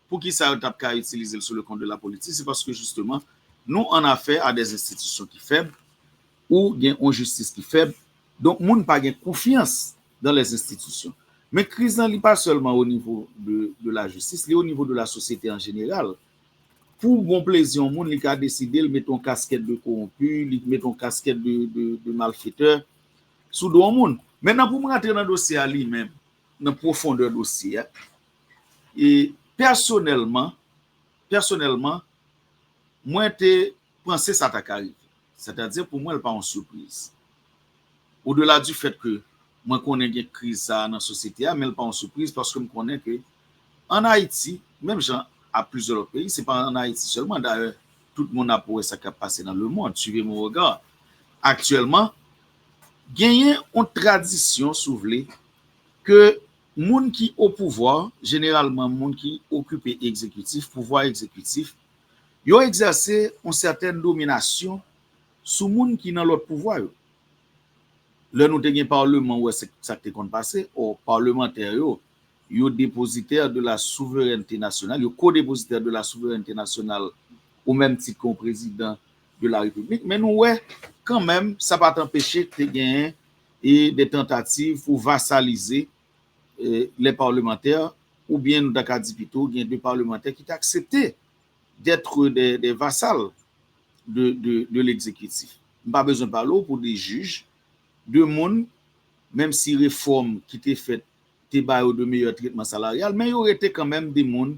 Poukisa yo t ap ka itilize l sou le compte de la politique? Se paske, jisteman, nou an afè a dè enstitisyon ki fèb, ou gen yon jistis ki fèb, donk moun pa gen konfyans dans les institutions. Men kriz lan, li pa sèlman o nivo de, de la jistis, li o nivo de la sosyete an jeneral. Pou bon plezi yon moun, li ka deside l mete yon kaskèt de kowonpi, li mete yon kaskèt de, de, de malfetè sou do yon moun. Mentnan, pou m rantre nan dosye a li menm, nan pwofondè dosye a, e pèsonèlman, pèsonèlman, mwen te panse sa ta ka rive. Sètadi, pou mwen, l pa yon sipriz. Odela di fèt ke mwen konnen gen kriz sa a nan sosyete a, men l pa yon sipriz paske m konnen ke ann Ayiti, menm jan a plizyè lòt peyi, se pa ann Ayiti sèlman, dayè, tout moun ap wè sa k ap pase nan lemonn, suivez mon regard. Aktyèlman, genyen yon tradisyon, si w vle, ke moun ki o pouvwa, jeneralman moun ki okipe egzekitif, pouvwa egzekitif, yo egzèse yon sètèn dominasyon sou moun ki nan lòt pouvwa yo. Lè nou te gen palman, ou wè se sa k te konn pase, o palmantè yo, yo depozitè de la souverènte nasyonal, yo kodepozitè de la souverènte nasyonal, o menm tit ke yon prezidan de la repiblik. Men nou wè, kanmenm, sa pa t anpeche te genyen e de tantativ pou vasalize e, les parlementaires, oubyen nou ta ka di pito, gen de palmantè ki te aksepte d'être des, des vassals de, de, de l'exécutif. M pa bezwen pale w pou de jij, de moun, menm si refòm ki te fèt te ba yo de meyè tretman salaryal, men yo rete kanmenm de moun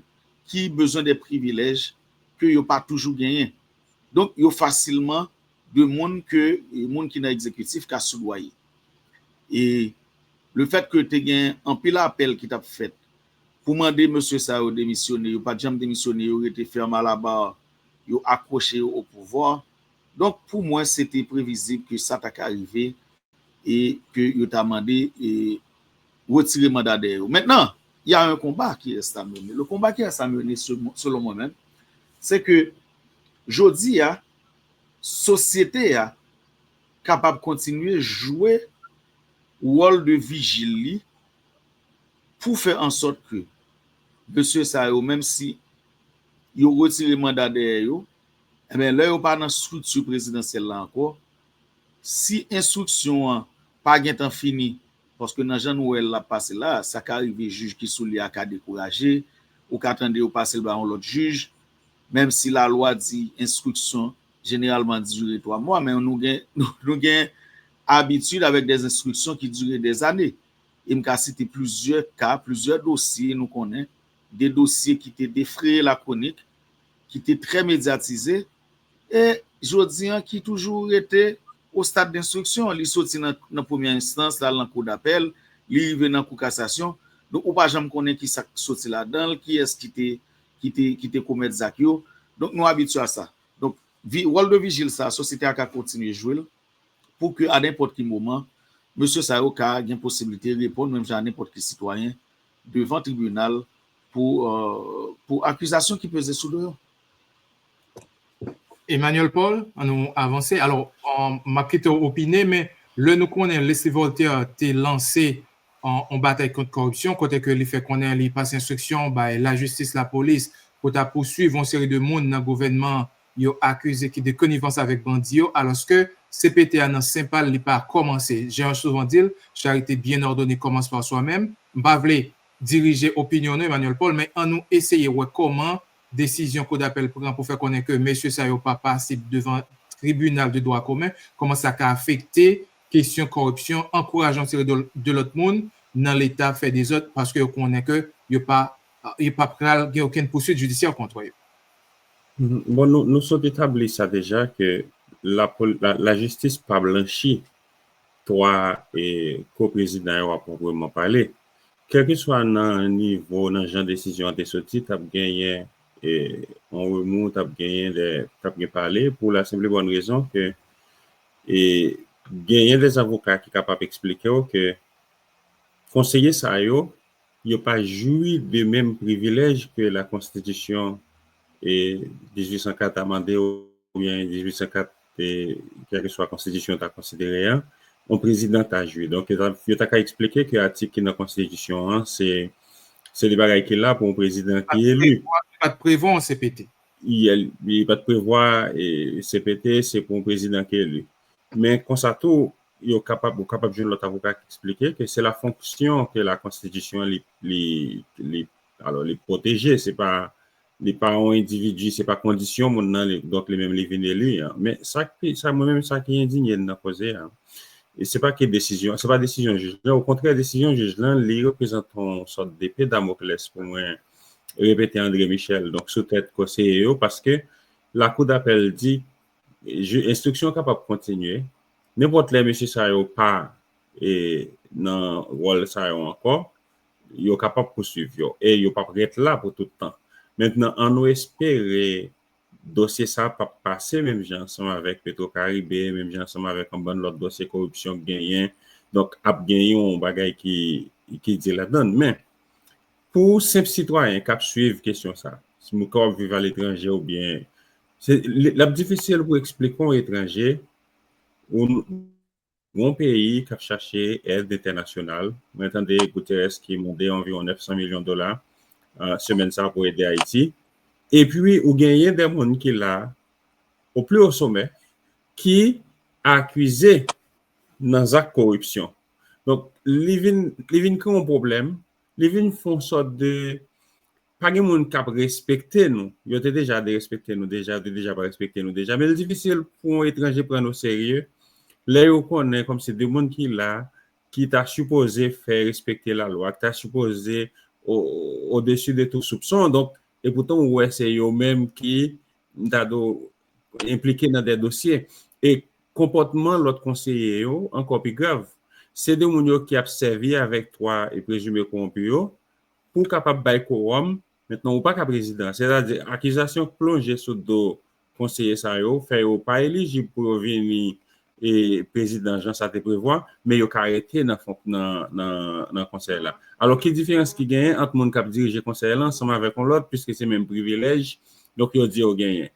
ki bezwen de privilèj ke yo pa toujou genyen. Donk, yo fasilman de moun ke, moun ki nan egzekitif ka soudwaye. E lefèt ke te gen anpil apèl ki t ap fèt pou mande mesye sa yo demisyone, yo pa t janm demisyone, yo rete fèm alaba, yo akwoche yo o pouvwa. Donk, pou mwen, se te previzib ke sa ta ka rive e ke yo ta mande e retire manda dèyè yo. Maintenant, il y a un combat qui reste à mener. Le combat qui reste à mener, selon, selon moi-même, c'est que jodi a, sosyete a kapab kontinye jwe wòl de vijil li pou fè an sòt ke mesye sa yo, menm si yo retire manda dèyè yo, enben, lè yo pa nan estrikti prezidansyèl la ankò, si enstriksyon an pa gentan fini, paske nan jan nou wè l ap pase la, sa ka rive jij ki sou li a ka dekouraje, ou ka tande yo pase l ba yon lòt jij, menm si lalwa di enstriksyon jeneralman dire twa mwa, men nou gen, nou, nou gen abitid avèk de enstriksyon ki dire de zane. E m ka site plizyè ka, plizyè dosye nou konnen, de dosye ki te defreye lakronik, ki te trè medyatize, e jodi an ki toujou rete o stad denstriksyon. Li soti nan, nan premyè enstans, l al nan kou dapèl, li rive nan kou kasasyon. Donk, ou pa janm konnen ki sa k soti ladan l, kiyès ki te, ki te, ki te komèt zak yo. Donk, nou abitye a sa. Donk, vi-, wòl de vijil sa, sosyete a ka kontinye jwe l pou ke a nenpòt ki moman, mesye sa yo ka gen posiblite reponn menm jan a nenpòt ki sitwayen devan tribinal pou, euh, pou akizasyon ki peze sou do yo. Emmanuel Paul, an nou avanse. Alò, euh, m ap kite w opine, men lè nou konnen Leslie Voltaire te lanse yon, yon batay kont kòripsyon, kote ke li fè konnen li pase enstriksyon bay lajistis, lapolis, pou ta pouswiv yon seri de moun nan gouvènman yo akize ki de konivans avèk bandi yo, alòske C P T a nan sen pa l, li pa kòmanse. Jan yo souvan di l, charité bien ordonnée commence par soi-même. M pa vle dirije opinyon nou, Emmanuel Paul, men an nou eseye wè kòman desizyon Kou dapèl pran pou fè konnen ke mesye sa yo pa pasib devan tribinal de dwa komen, kòman sa ka afekte kesyon kòripsyon, ankouraje yon seri de, de lòt moun nan Leta fè dezòd, paske yo konnen ke yo pa, yo pa pral gen okenn pouswit jidisyè kont yo. Bon, nou, nou sot etabli sa deja ke la, la, lajistis pa blanchi twa e, ko-prezidan yo a pwopreman pale. Kèlkeswa nan nivo, nan jan desizyon an te soti, t ap genyen e, yon remou, t ap genyen de, t ap gen pale pou la senp e bòn rezon ke e, genyen de avoka ki kapab eksplike w ke konseye sa yo, yo pa jwi de menm privilèj ke la konstitisyon e, dizuit san kat amande oubyen dizuit san kat, e, kèlkeswa konstitisyon ta konsidere an, yon prezidan ta jwi. Donk, yo ta, yo ta ka eksplike ke atik ki nan konstitisyon an, se, se de bagay ki la pou yon prezidan ki eli. Pa t prevwa yon C P T. Li pa t prevwa e, C P T, se pou yon prezidan ki eli. Men konsa tou, yo kapab, ou kapab jwenn lòt avoka ki eksplike ke se la fonksyon ke la konstitisyon li, li, li, alò, li pwoteje, se pa, li pa yon endividi, se pa kondisyon moun nan, li, donk li menm li vin eli. Men sa ki, sa mwen menm, sa ki endinye m nan koze a, e se pa ke desizyon, se pa desizyon jij lan, okontrè, desizyon jij lan, li reprezante yon sòt depe Damokles pou mwen, repete André Michel, donk sou tèt konseye yo, paske lakou dapèl di, enstriksyon kapab kontinye, nenpòt lè mesye sa yo pa e, nan wòl sa yo ankò, yo kapab pouswiv yo, e yo p ap ret la pou tout tan. Mentnan, ann nou espere dosye sa p ap pase menm jan ansanm avèk Petro Caribe, menm jan ansanm avèk yon bann lòt dosye koripsyon k genyen. Donk, ap gen yon bagay ki, ki di ladan. Men, pou senp sitwayen k ap swiv kesyon sa, si moun k ap viv aletranje oubyen, se, l ap difisil pou eksplike yon etranje ou yon peyi k ap chache èd entènasyonal. Mwen tande Guterres ki mande anviwon nèf san milyon dola, uh, semèn sa pou ede Ayiti. Epi, ou genyen de moun ki la, o pli o somè, ki akize nan zak koripsyon. Donk, li vin, li vin kreye yon pwoblèm, li vin fè yon sòt de pa gen moun k ap respekte nou. Yo te deja derespekte nou deja, yo te deja pa respekte nou deja. Men l difisil pou yon etranje pran nou serye lè yo konnen kòmsi de moun ki la, ki ta sipoze fè respekte lalwa, ki ta sipoze odesi de tou soupson. Donk, e poutan ou wè se yo menm ki, m ta di w, enplike nan de dosye. E konpòtman lòt konseye yo ankò pi grav. Se de moun yo ki ap sèvi avèk twa e prezime kowonpi yo, pou kapab bay kowòm. Mentnan, ou pa ka prezidan. Sètadi, akizasyon k plonje sou do konseye sa yo, fè yo pa elijib pou yo vini e prezidan jan sa te prevwa, men yo ka rete nan, nan, nan, nan konsèy la. Alò, ki diferans ki genyen ant moun k ap dirije konsèy la ansanm avèk yon lòt, piske se menm privilèj, donk yo di yo genyen?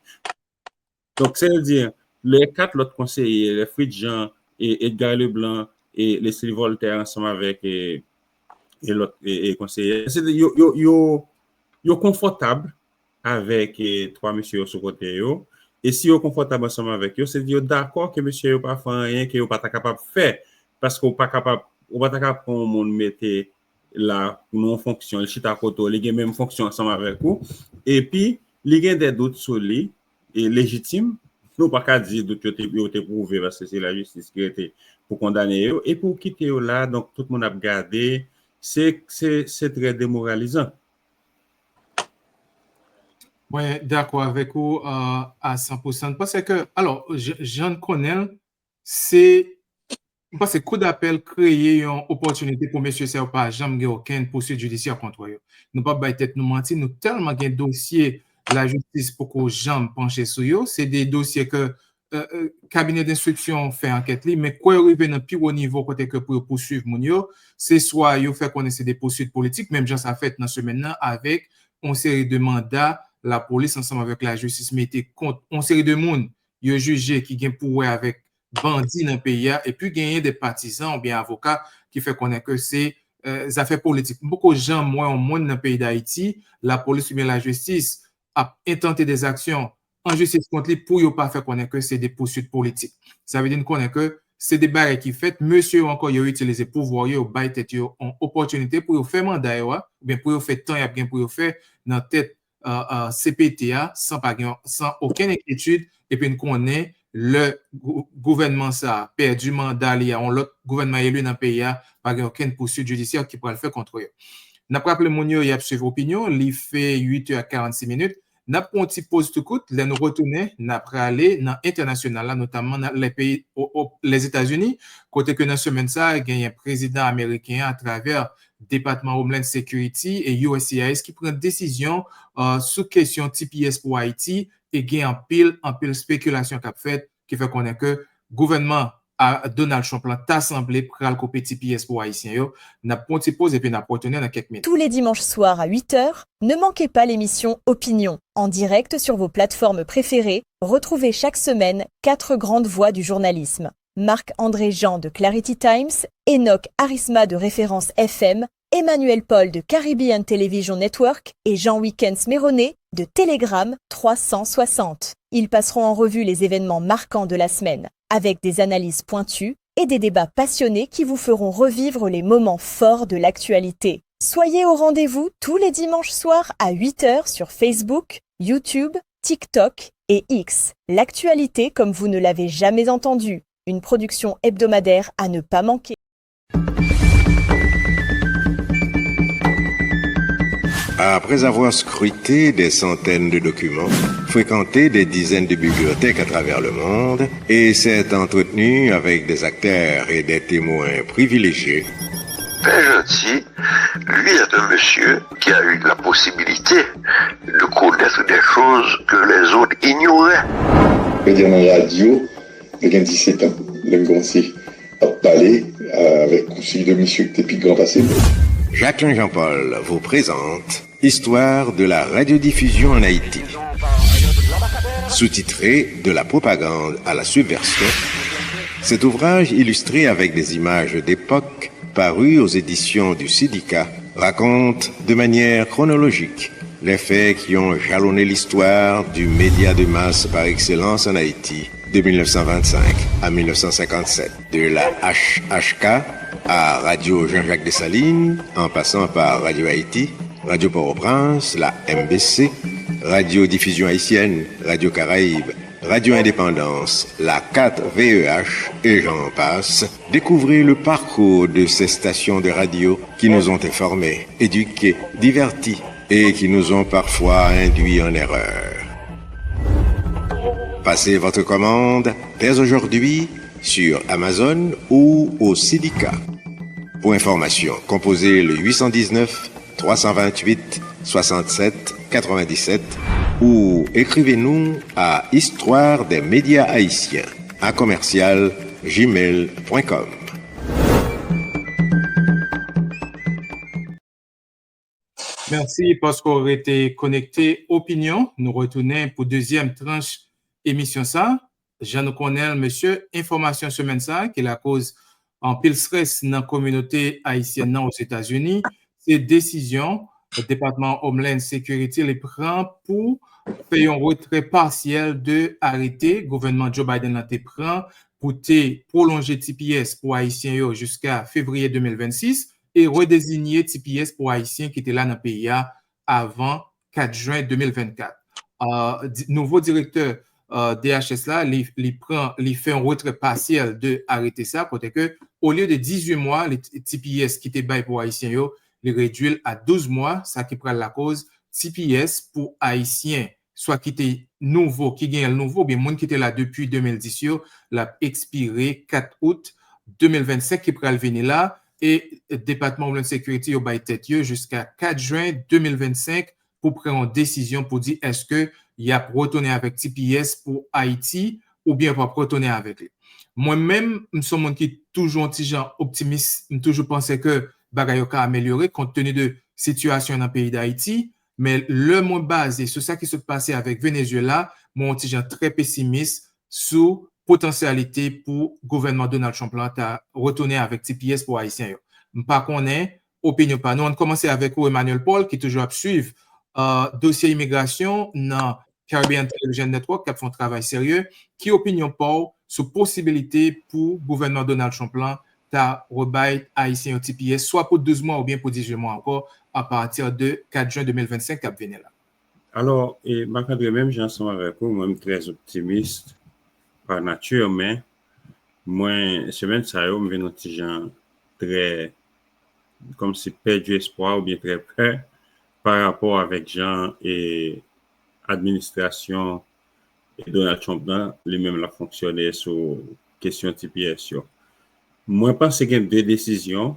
Donk, se vle di, lè kat lòt konseye, lè Fritz Jean, e Edgar Leblanc, e Leslie Voltaire ansanm avèk e, e lòt e, e konseye, se yo, yo, yo, yo konfòtab avèk e, twa mesye yo sou kote yo. E si yo konfòtab ansanm avèk yo, se di yo dakò ke mesye yo pa fè anyen ke yo pa ta kapab fè. Paske ou pa kapab, ou pa ta ka pran yon moun mete la nan yon fonksyon, li chita kote w, li gen menm fonksyon ansanm avèk ou, epi li gen de dout sou li, e lejitim, nou pa ka di dout yo te, yo te pwouve, paske se lajistis ki rete pou kondane yo, epi w kite yo la, donk tout moun ap gade, se, se, se trè demoralizan. Mwen dakò avèk ou a san pou san. M panse ke, alò, jan n konnen l, se, m panse Kou dapèl kreye yon opòtinite pou mesye sa yo pa janm gen okenn pouswit jidisyè kont yo. Nou p ap bay tèt nou manti, nou tèlman gen dosye lajistis poko janm panche sou yo. Se de dosye ke kabinè denstriksyon fè ankèt li, men kwè yo rive nan pi wo nivo kote ke pou yo pouswiv moun yo, se swa yo fè konnen se de pouswit politik, menm jan sa fèt nan semèn nan avèk yon seri de manda lapolis ansanm avèk lajistis mete kont yon seri de moun yo jije ki gen pou wè avèk bandi nan peyi a, epi genyen de patizan oubyen avoka ki fè konnen ke se zafè politik. M poko janm wè yon moun nan peyi Dayiti, lapolis oubyen lajistis ap entante de zaksyon an jistis kont li pou yo pa fè konnen ke se de pouswit politik. Sa vle di n konnen ke se de bagay ki fèt, mesye yo ankò yo itilize pouvwa yo, yo bay tèt yo yon opòtinite pou yo fè manda yo a, oubyen pou yo fè tan y ap gen pou yo fè nan tèt C P T a san pa gen, san okenn enkyetid, epi n konnen lè gouvènman sa a pèdi manda li a, yon lòt gouvènman eli nan peyi a, pa gen okenn pouswit jidisyè ki pral fè kont yo. N ap raple moun yo y ap swiv Opinyon, li fè uit è ak karannsis minit. N ap pran yon ti poz tou kout, lè nou retounen, n ap prale nan entènasyonal la, notamman nan lè peyi Lèzetazini, kote ke nan semèn sa a, genyen prezidan ameriken an atravè Depatman Homeland Security e U S C I S ki pran desizyon sou kesyon T P S pou Ayiti e gen anpil, anpil spekilasyon k ap fèt ki fè konnen ke gouvènman a Donald Trump lan ta sanble pral koupe T P S pou Ayisyen yo. N ap pran yon ti poz epi n ap retounen nan kèk minit. Tous les dimanches soirs à huit heures, ne manquez pas l'émission Opinion, en direct sur vos plateformes préférées. Retrouvez chaque semaine quatre grandes voix du journalisme. Marc-André Jean de Clarity Times, Enoch Arisma de Référence F M, Emmanuel Paul de Caribbean Television Network et Jean Wickens Méronnet de Telegram trois cent soixante. Ils passeront en revue les événements marquants de la semaine, avec des analyses pointues et des débats passionnés qui vous feront revivre les moments forts de l'actualité. Soyez au rendez-vous tous les dimanches soirs à huit heures sur Facebook, YouTube, TikTok et X. L'actualité comme vous ne l'avez jamais entendue, une production hebdomadaire à ne pas manquer. Après avoir scruté des centaines de documents, fréquenté des dizaines de bibliothèques à travers le monde et s'être entretenu avec des acteurs et des témoins privilégiés, Père Gentil, lui, est un monsieur qui a eu la possibilité de connaître des choses que les autres ignoraient. Mwen te nan radyo, mwen gen disèt an, lè m kòmanse ap pale avèk konsèy de misye ki te pi gran pase m. Jacquelin Jean-Paul vous présente Histoire de la radiodiffusion en Haïti. Sous-titré De la propagande à la subversion, cet ouvrage illustré avec des images d'époque, paru aux éditions du Sidica, raconte de manière chronologique les faits qui ont jalonné l'histoire du média de masse par excellence en Haïti, de mille neuf cent vingt-cinq à mille neuf cent cinquante-sept. De la H H K à Radio Jean-Jacques Dessalines, en passant par Radio Haïti, Radio Port-au-Prince, la M B C, Radio Diffusion Haïtienne, Radio Caraïbes, Radio Indépendance, la quatre V E H et j'en passe, découvrez le parcours de ces stations de radio qui nous ont informés, éduqués, divertis et qui nous ont parfois induits en erreur. Passez votre commande dès aujourd'hui sur Amazon ou au Sidica. Pour information, composez le huit cent dix-neuf trois cent vingt-huit soixante-sept quatre-vingt-dix-sept ou écrivez-nous à histoire des médias haïtiens à commercial gmail point com. Mèsi paske w rete konekte. Opinyon, nou retounen pou dezyèm tranch emisyon sa. Jan nou konnen l, mesye, enfòmasyon semèn sa ki lakoz anpil strès nan kominote ayisyèn nan Ozetazini, se desizyon Depatman Homeland Security li pran pou fè yon retrè pasyèl de arete gouvènman Joe Biden nan te pran pou te pwolonje T P S pou Ayisyen yo jiska fevriye de mil vennsis e redezinye T P S pou Ayisyen ki te la nan peyi a avan kat jen de mil vennkat. Uh, di, nouvo direktè uh, D H S la, li, li pran, li fè yon retrè pasyèl de arete sa, kote ke olye de dizuit mwa, li, T P S ki te bay pou Ayisyen yo, li redwi l a douz mwa, sa ki pral lakoz T P S pou Ayisyen, swa ki te nouvo, ki genyen l nouvo, oubyen moun ki te la depi de mil dis yo, l ap ekspire kat out de mil vennsenk ki pral vini la, e Depatman Homeland Security yo bay tèt yo jiska kat jen de mil vennsenk pou pran yon desizyon pou di èske y ap retounen avèk T P S pou Ayiti oubyen yo p ap retounen avèk li. Mwen menm, m se yon moun ki toujou yon ti jan optimis, m toujou panse ke bagay yo ka amelyore kont teni de sitiyasyon nan peyi Dayiti, men lè mwen baze sou sa ki sot pase avèk Venezuela, mwen yon ti jan trè pesimis sou potansyalite pou gouvènman Donald Trump la ta retounen avèk T P S pou Ayisyen yo. M pa konnen opinyon pa nou. Ann kòmanse avèk ou, Emmanuel Paul, ki toujou ap swiv uh, dosye imigrasyon nan Caribbean Television Network, k ap fè yon travay serye. Ki opinyon pa w sou posibilite pou gouvènman Donald Trump lan ta rebay Ayisyen yo T P S, swa pou douz mwa oubyen pou dizuit mwa ankò, apati de kat jen de mil vennsenk k ap vini la? Alò, e, Marc-André, menm jan ansanm avèk ou, mwen, m trè optimis pa nati, men mwen, semèn sa yo, m vin yon ti jan trè, kòmsi pèdi espwa oubyen trè pè pa rapò avèk jan e administrasyon e Donald Trump nan, li menm, l ap fonksyone sou kesyon T P S yo. Mwen panse gen de desizyon.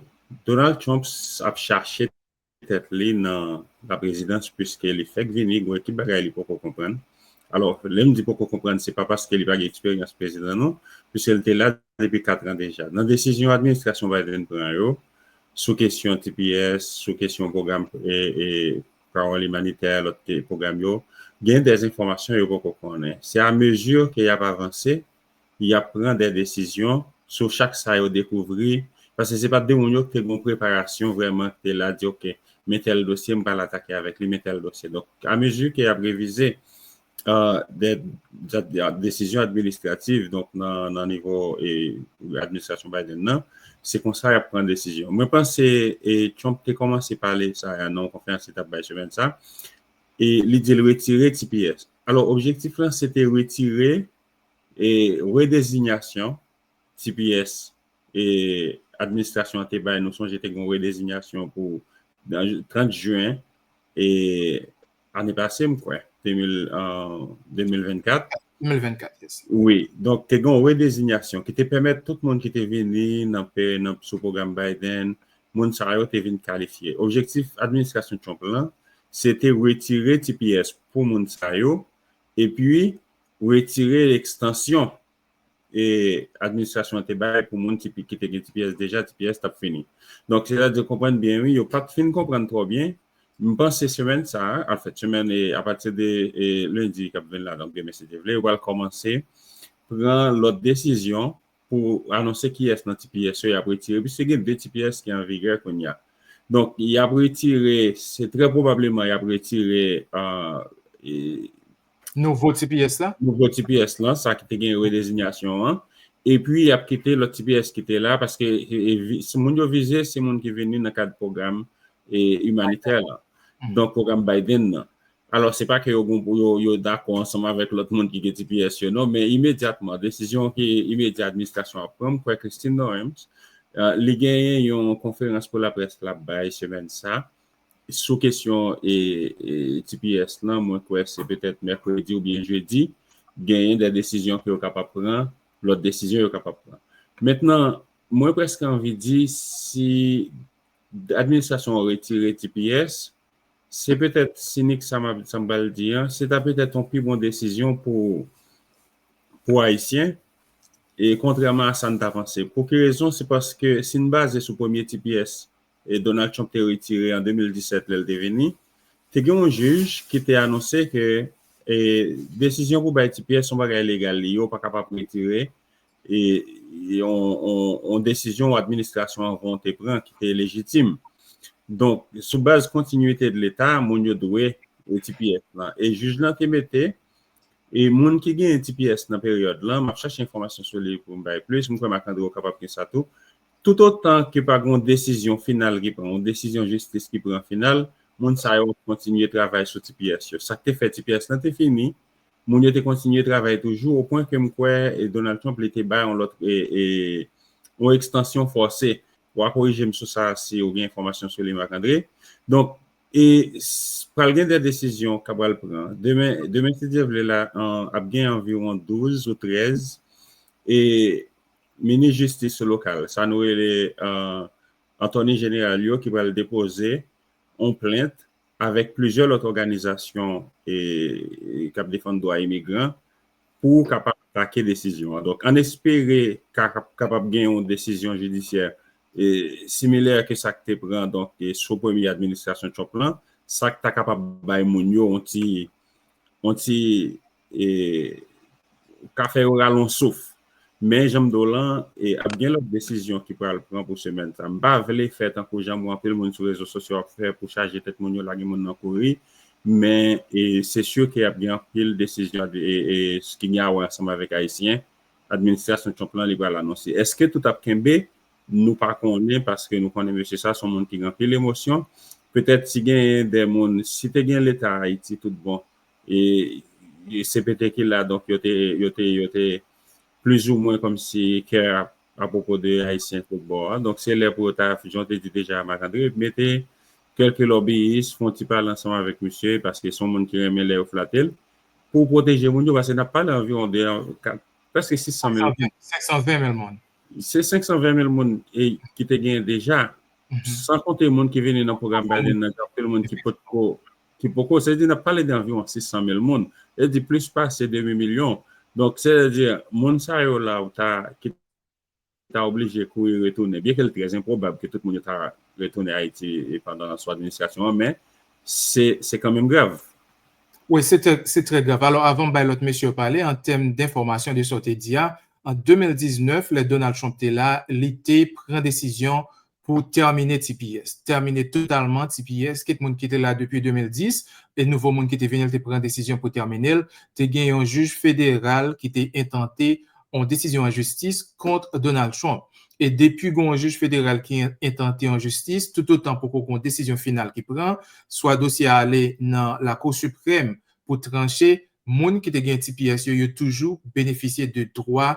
Donald Trump ap chache tèt li nan laprezidans, piske li fèk vini, gon ekip bagay li poko konprann. Alò, lè m di poko konprann, se pa paske li pa gen eksperyans prezidan, non, piske li te la depi kat an deja. Nan desizyon administrasyon Biden pran yo, sou kesyon T P S, sou kesyon pwogram e, e, pawòl imanitè, lòt pwogram yo, gen de enfòmasyon yo poko konnen. Se amezi ke y ap avanse, y ap pran de desizyon sou chak sa yo dekouvri, paske se pa t de moun yo ki te gen preparasyon vrèman, ki te la di, oke, men tèl dosye, m pral atake avèk li, men tèl dosye. Donk, amezi ke y ap revize uh, de, de, desizyon administrativ, donk nan, nan nivo e, administrasyon Biden nan, se konsa y ap pran desizyon. Mwen panse e, Trump te kòmanse pale sa a nan yon konferans li t ap bay semèn sa, e li di l retire T P S. Alò, objektif lan se te retire e, redezinyasyon T P S e, administrasyon an te bay, nou sonje te gen yon redezinyasyon pou trant jen e ane pase, m kwè, de mil, an de mil vennkat. De mil vennkat, yes. Wi, donk te gen yon redezinyasyon ki te pèmèt tout moun ki te vini nan pe, nan, sou pwogram Biden, moun sa yo te vin kalifye. Objektif administrasyon Trump lan, se te retire T P S pou moun sa yo, epi retire ekstansyon e administrasyon an te bay pou moun ki te gen T P S deja, T P S t ap fini. Donk, sètadi, konprann byen, wi, yo pa t fin konprann twò byen. M panse semèn sa a, anfèt, semèn, e, apati de, e, lendi k ap vin la, donk demen, si Dye vle, yo pral kòmanse pran lòt desizyon pou anonse kiyès nan T P S yo y ap retire, piske gen de T P S ki an vigè kounye a. Donk, y ap retire, se trè pwobableman y ap retire, e, Nouvo T P S la? Nouvo T P S lan, sa ki te gen redezinyasyon an. Epi, y ap kite lòt T P S ki te la, paske, e, e, vi-, se moun yo vize, se moun ki vini nan kad pwogram, e, imanitè lan. Donk, pwogram Biden nan. Alò, se pa ke yo, yo, yo dakò ansanm avèk lòt moun ki gen T P S yo, non, men imedyatman, desizyon ki imedya administrasyon ap pran, m kwè Christine Noem, e, li genyen yon konferans pou laprès l ap bay semèn sa, sou kesyon, e, e, T P S lan, mwen kwè se petèt mèkredi oubyen jedi, genyen de desizyon ke yo kapab pran, lòt desizyon yo kapab pran. Mentnan, mwen prèske anvi di, si administrasyon an retire T P S, se petèt sinik sa m ap, sa m pral di an, se ta petèt yon pi bon desizyon pou, pou Ayisyen, e kontrèman a sa n ta panse. Pou ki rezon? Se paske si n baze sou premye T P S e Donald Trump te retire an de mil disèt lè l te vini, te gen yon jij ki te anonse ke, e, desizyon pou bay T P S se yon bagay legal, li yo pa kapab retire, e, e yon, yon, yon desizyon administrasyon anvan te pran ki te lejitim. Donk, sou baz kontinyite de Leta, moun yo dwe, e, T P S lan. E jij lan te mete, e moun ki genyen T P S nan peryòd lan, m ap chache enfòmasyon sou li pou m bay plis, m kwè Marc André ou kapab gen sa tou. Toutotan ke pa gen yon desizyon final ki pran, yon desizyon jistis ki pran final, moun sa yo ap kontinye travay sou T P S yo. Sa k te fè T P S lan te fini, moun yo te kontinye travay toujou, o pwen ke m kwè, e, Donald Trump, li te bay yon lòt, e, e, yon ekstansyon fòse. W a korije m sou sa si ou gen enfòmasyon sou li, Marc André. Donk, e, s-, pral gen de desizyon k ap pral pran. Demen, demen, si Dye vle la, an, ap gen anviwon douz ou trèz, e, minis jistis lokal, sa nou rele, e, attorney general yo ki pral depoze yon plent avèk plizyè lòt òganizasyon, e, e, k ap defann dwa imigran pou kapab atake desizyon an. Donk, ann espere ka-, kapab gen yon desizyon jidisyè, e, similè ke sa k te pran, donk, e, sou premye administrasyon Trump lan, sa k ta kapab bay moun yo yon ti, yon ti, e, ka fè yo rale yon souf. Men, jan m di w lan, e, ap gen lòt desizyon ki pral pran pou semèn sa. M pa vle fè tankou jan m wè anpil moun sou rezo sosyo ap fè pou chaje tèt moun yo, lage moun nan kouri. Men, e, se si ke ap gen anpil desizyon, e, e, ki gen a wè ansanm avèk Ayisyen, administrasyon Trump lan, li pral anonse. Èske tout ap kenbe? Nou pa konnen, paske nou konnen mesye sa se yon moun ki gen anpil emosyon. Petèt si genyen de moun, si te gen Leta Ayiti tout bon, e, e se petèt ki la, donk yo te, yo te, yo te plizoumwen kòmsi kè a, apwopo de Ayisyen tout bò a. Donk se lè pou yo ta, jan w te di deja, Marc André, mete kèlke lòbiyis, fè yon ti pale ansanm avèk misye, paske se yon moun ki renmen lè yo flate l, pou pwoteje moun yo, paske n ap pale anviwon de, ka-, prèske sis san mil moun. Senk san ven mil moun. Se senk san ven mil moun, e, ki te gen deja, san konte moun ki vini nan pwogram Biden nan, gen anpil moun ki potko, ki poko, se di n ap pale de anviwon sis san mil moun. Se di plis pase demi milyon. Donk, se di moun sa yo la, ou ta, ki ta oblije kouri retounen. Byenke l trè enpwobab ke tout moun yo ta retounen Ayiti, e, pandan sou administrasyon an, men se, se kanmenm grav. Wi, se trè, se trè grav. Alò, avan m bay lòt mesye yo pale, an tèm denfòmasyon de sa w te di a, an de mil diznèf, lè Donald Trump te la, li te pran desizyon pou tèmine T P S, tèmine totalman T P S, kit moun ki te la depi de mil dis, e nouvo moun ki te vini, l te pran desizyon pou tèmine l. Te gen yon jij federal ki te entante yon desizyon an jistis kont Donald Trump. E depi gen yon jij federal ki en-, entante yon jistis, toutotan poko gen yon desizyon final ki pran, swa dosye a ale nan Lakou Siprèm pou tranche, moun ki te gen T P S yo, yo toujou benefisye de dwa,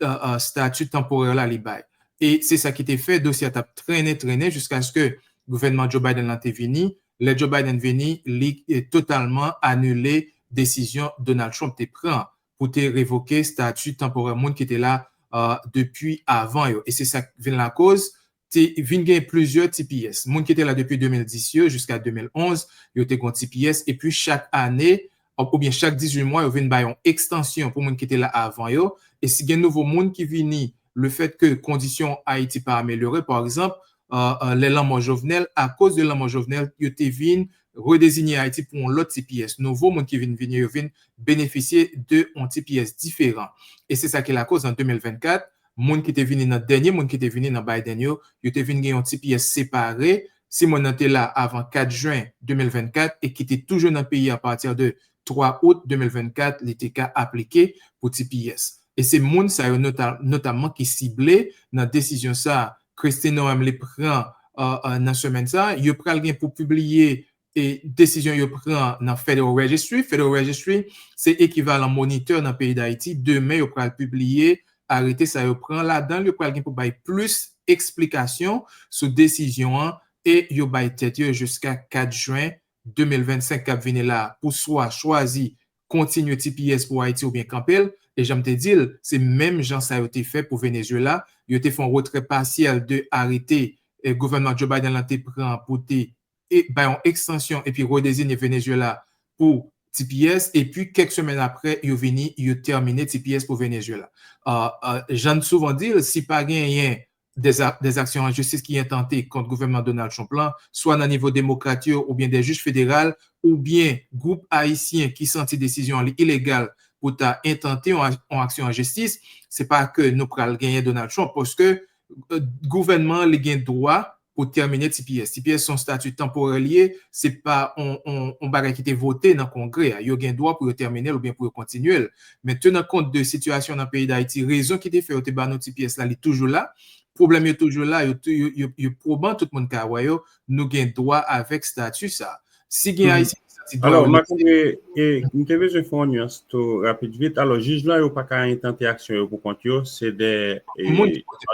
e, e, stati tanporè la li bay. E se sa ki te fè dosye a t ap trennen, trennen jiskaske gouvènman Joe Biden lan te vini, lè Joe Biden vini, li eh, totalman anile desizyon Donald Trump te pran pou te revoke stati tanporè moun ki te la uh, depi avan yo. E se sa k vin lakoz te vin gen plizyè T P S. Moun ki te la depi de mil dis yo jiska de mil onz, yo te gon T P S, epi chak ane, oubyen chak dizuit mwa, yo vin bay yon ekstansyon pou moun ki te la avan yo. E si gen nouvo moun ki vini, lefèt ke kondisyon Ayiti pa amelyore, pa egzanp, uh, uh, lè lanmò Jovenel, akoz de lanmò Jovenel, yo te vin redezinye Ayiti pou yon lòt T P S. Nouvo moun ki vin vini, yo vin benefisye de yon T P S diferan. E se sa ki lakoz an de mil vennkat, moun ki te vini nan dènye moun ki te vini nan Biden yo, yo te vin gen yon T P S separe. Si moun nan te la avan kat jen de mil vennkat e ki te toujou nan peyi a apati de twa out de mil vennkat, li te ka aplike pou T P S. E se moun sa yo nota, notamman ki sible nan desizyon sa Kristi Noem li pran uh, uh, nan semèn sa. Yo pral gen pou pibliye e desizyon yo pran nan Federal Registry. Federal Registry se ekivalan monitè nan peyi Dayiti. Demen, yo pral pibliye arete sa yo pran. Ladan l, yo pral gen pou bay plis eksplikasyon sou desizyon an e yo bay tèt yo jiska kat jen de mil vennsenk k ap vini la pou swa chwazi kontinye T P S pou Ayiti oubyen kanpe l. E jan m te di l, se menm jan sa yo te fè pou Venezuela. Yo te fè yon retrè pasyèl de arete eh, gouvènman Joe Biden lan te pran pou te e bay yon ekstansyon epi redeziye Venezuela pou T P S, epi kèk semèn apre, yo vini, yo tèmine T P S pou Venezuela. Uh, uh, jan n souvan di l, si pa genyen de, de aksyon an jistis ki entante kont gouvènman Donald Trump lan, swa nan nivo demokrat yo oubyen de jij federal, oubyen gwoup ayisyen ki santi desizyon an li ilegal pou ta entante yon, yon aksyon an jistis, se pa ke nou pral genyen Donald Trump, paske uh, gouvènman li gen dwa pou tèmine T P S. T P S se yon stati tanporè li ye, se pa yon, yon, yon bagay ki te vote nan Kongrè a. Yo gen dwa pou yo tèmine l oubyen pou yo kontinye l. Men tenan kont de sitiyasyon nan peyi Dayiti, rezon ki te fè yo te ba nou T P S la, li toujou la. Pwoblèm yo toujou la, yo, yo, yo, yo pwoban, tout moun ka wè yo, nou gen dwa avèk stati sa. Si gen Ayisyen ki santi dwa yo, Marc-André, e, m te bezwen fè yon nyans tou rapid vit. Alò, jij lan yo pa ka entante aksyon yo pou kont yo, se de e,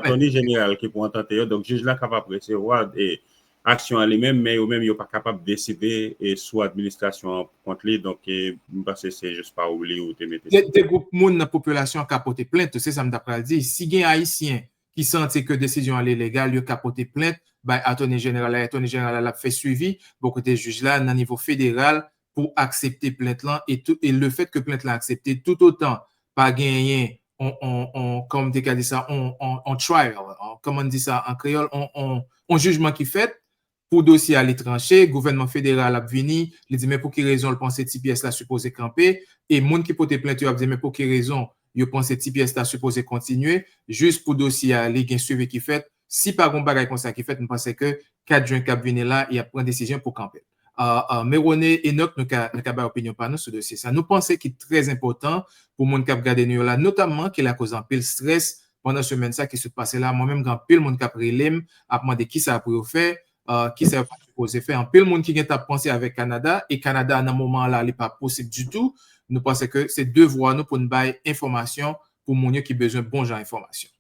attorney general ki pou entante yo. Donk, jij lan kapab resevwa e, aksyon an li menm, men yo menm yo pa kapab deside e, sou administrasyon an pou kont li. Donk, e, m panse se jis pa oubli ou te mete. De, de gwoup moun nan popilasyon an ka pote plent tou, se sa m ta pral di. Si gen Ayisyen ki santi ke desizyon an ilegal, yo ka pote plent bay attorney general la. Attorney general la ap fè swivi bò kote jij la nan nivo federal pou aksepte plent lan e, tou, e lefèt ke plent lan aksepte, toutotan pa genyen on, on, on, kòman m te ka di sa, on, on, on trial, on, kòman n di sa an kreyòl, on, on, on jijman ki fèt, pou dosye a li tranche, gouvènman federal ap vini, li di men pou ki rezon l panse T P S la sipoze kanpe, e moun ki pote plent yo ap di men pou ki rezon yo panse T P S la sipoze kontinye, jis pou dosye a li gen swivi ki fèt. Si pa gen bagay konsa ki fèt, m panse ke kat jen k ap vini la, y ap pran desizyon pou kanpe l. Uh, uh, Merone Enoch, nou ka, nou ka bay opinyon pa nou sou dosye sa. Nou panse ki trè enpòtan pou moun k ap gade nou yo la, notamman ki lakoz anpil strès pandan semèn sa ki sot pase la. Mwen menm, gen anpil moun k ap rele m, ap mande kisa pou yo fè, uh, kisa yo pa sipoze fè. Anpil moun ki gentan ap panse avèk Kanada, e Kanada nan moman an la, li pa posib ditou. Nou panse ke se devwa nou pou n bay enfòmasyon pou moun yo ki bezwen bon jan enfòmasyon.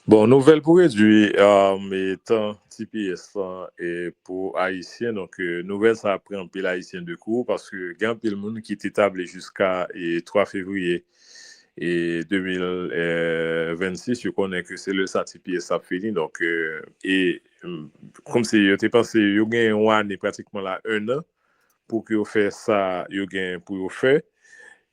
Bon, nouvèl pou redwi um, tan T P S lan e pou Ayisyen. Donk, nouvèl sa pran anpil Ayisyen de kou paske gen anpil moun ki te table jiska e twa fevriye e de mil vennsis, yo konnen ke se lè sa T P S ap fini. Donk, e kòmsi yo te panse yo gen yon ane, pratikman la, en an, pou ke yo fè sa yo gen pou yo fè,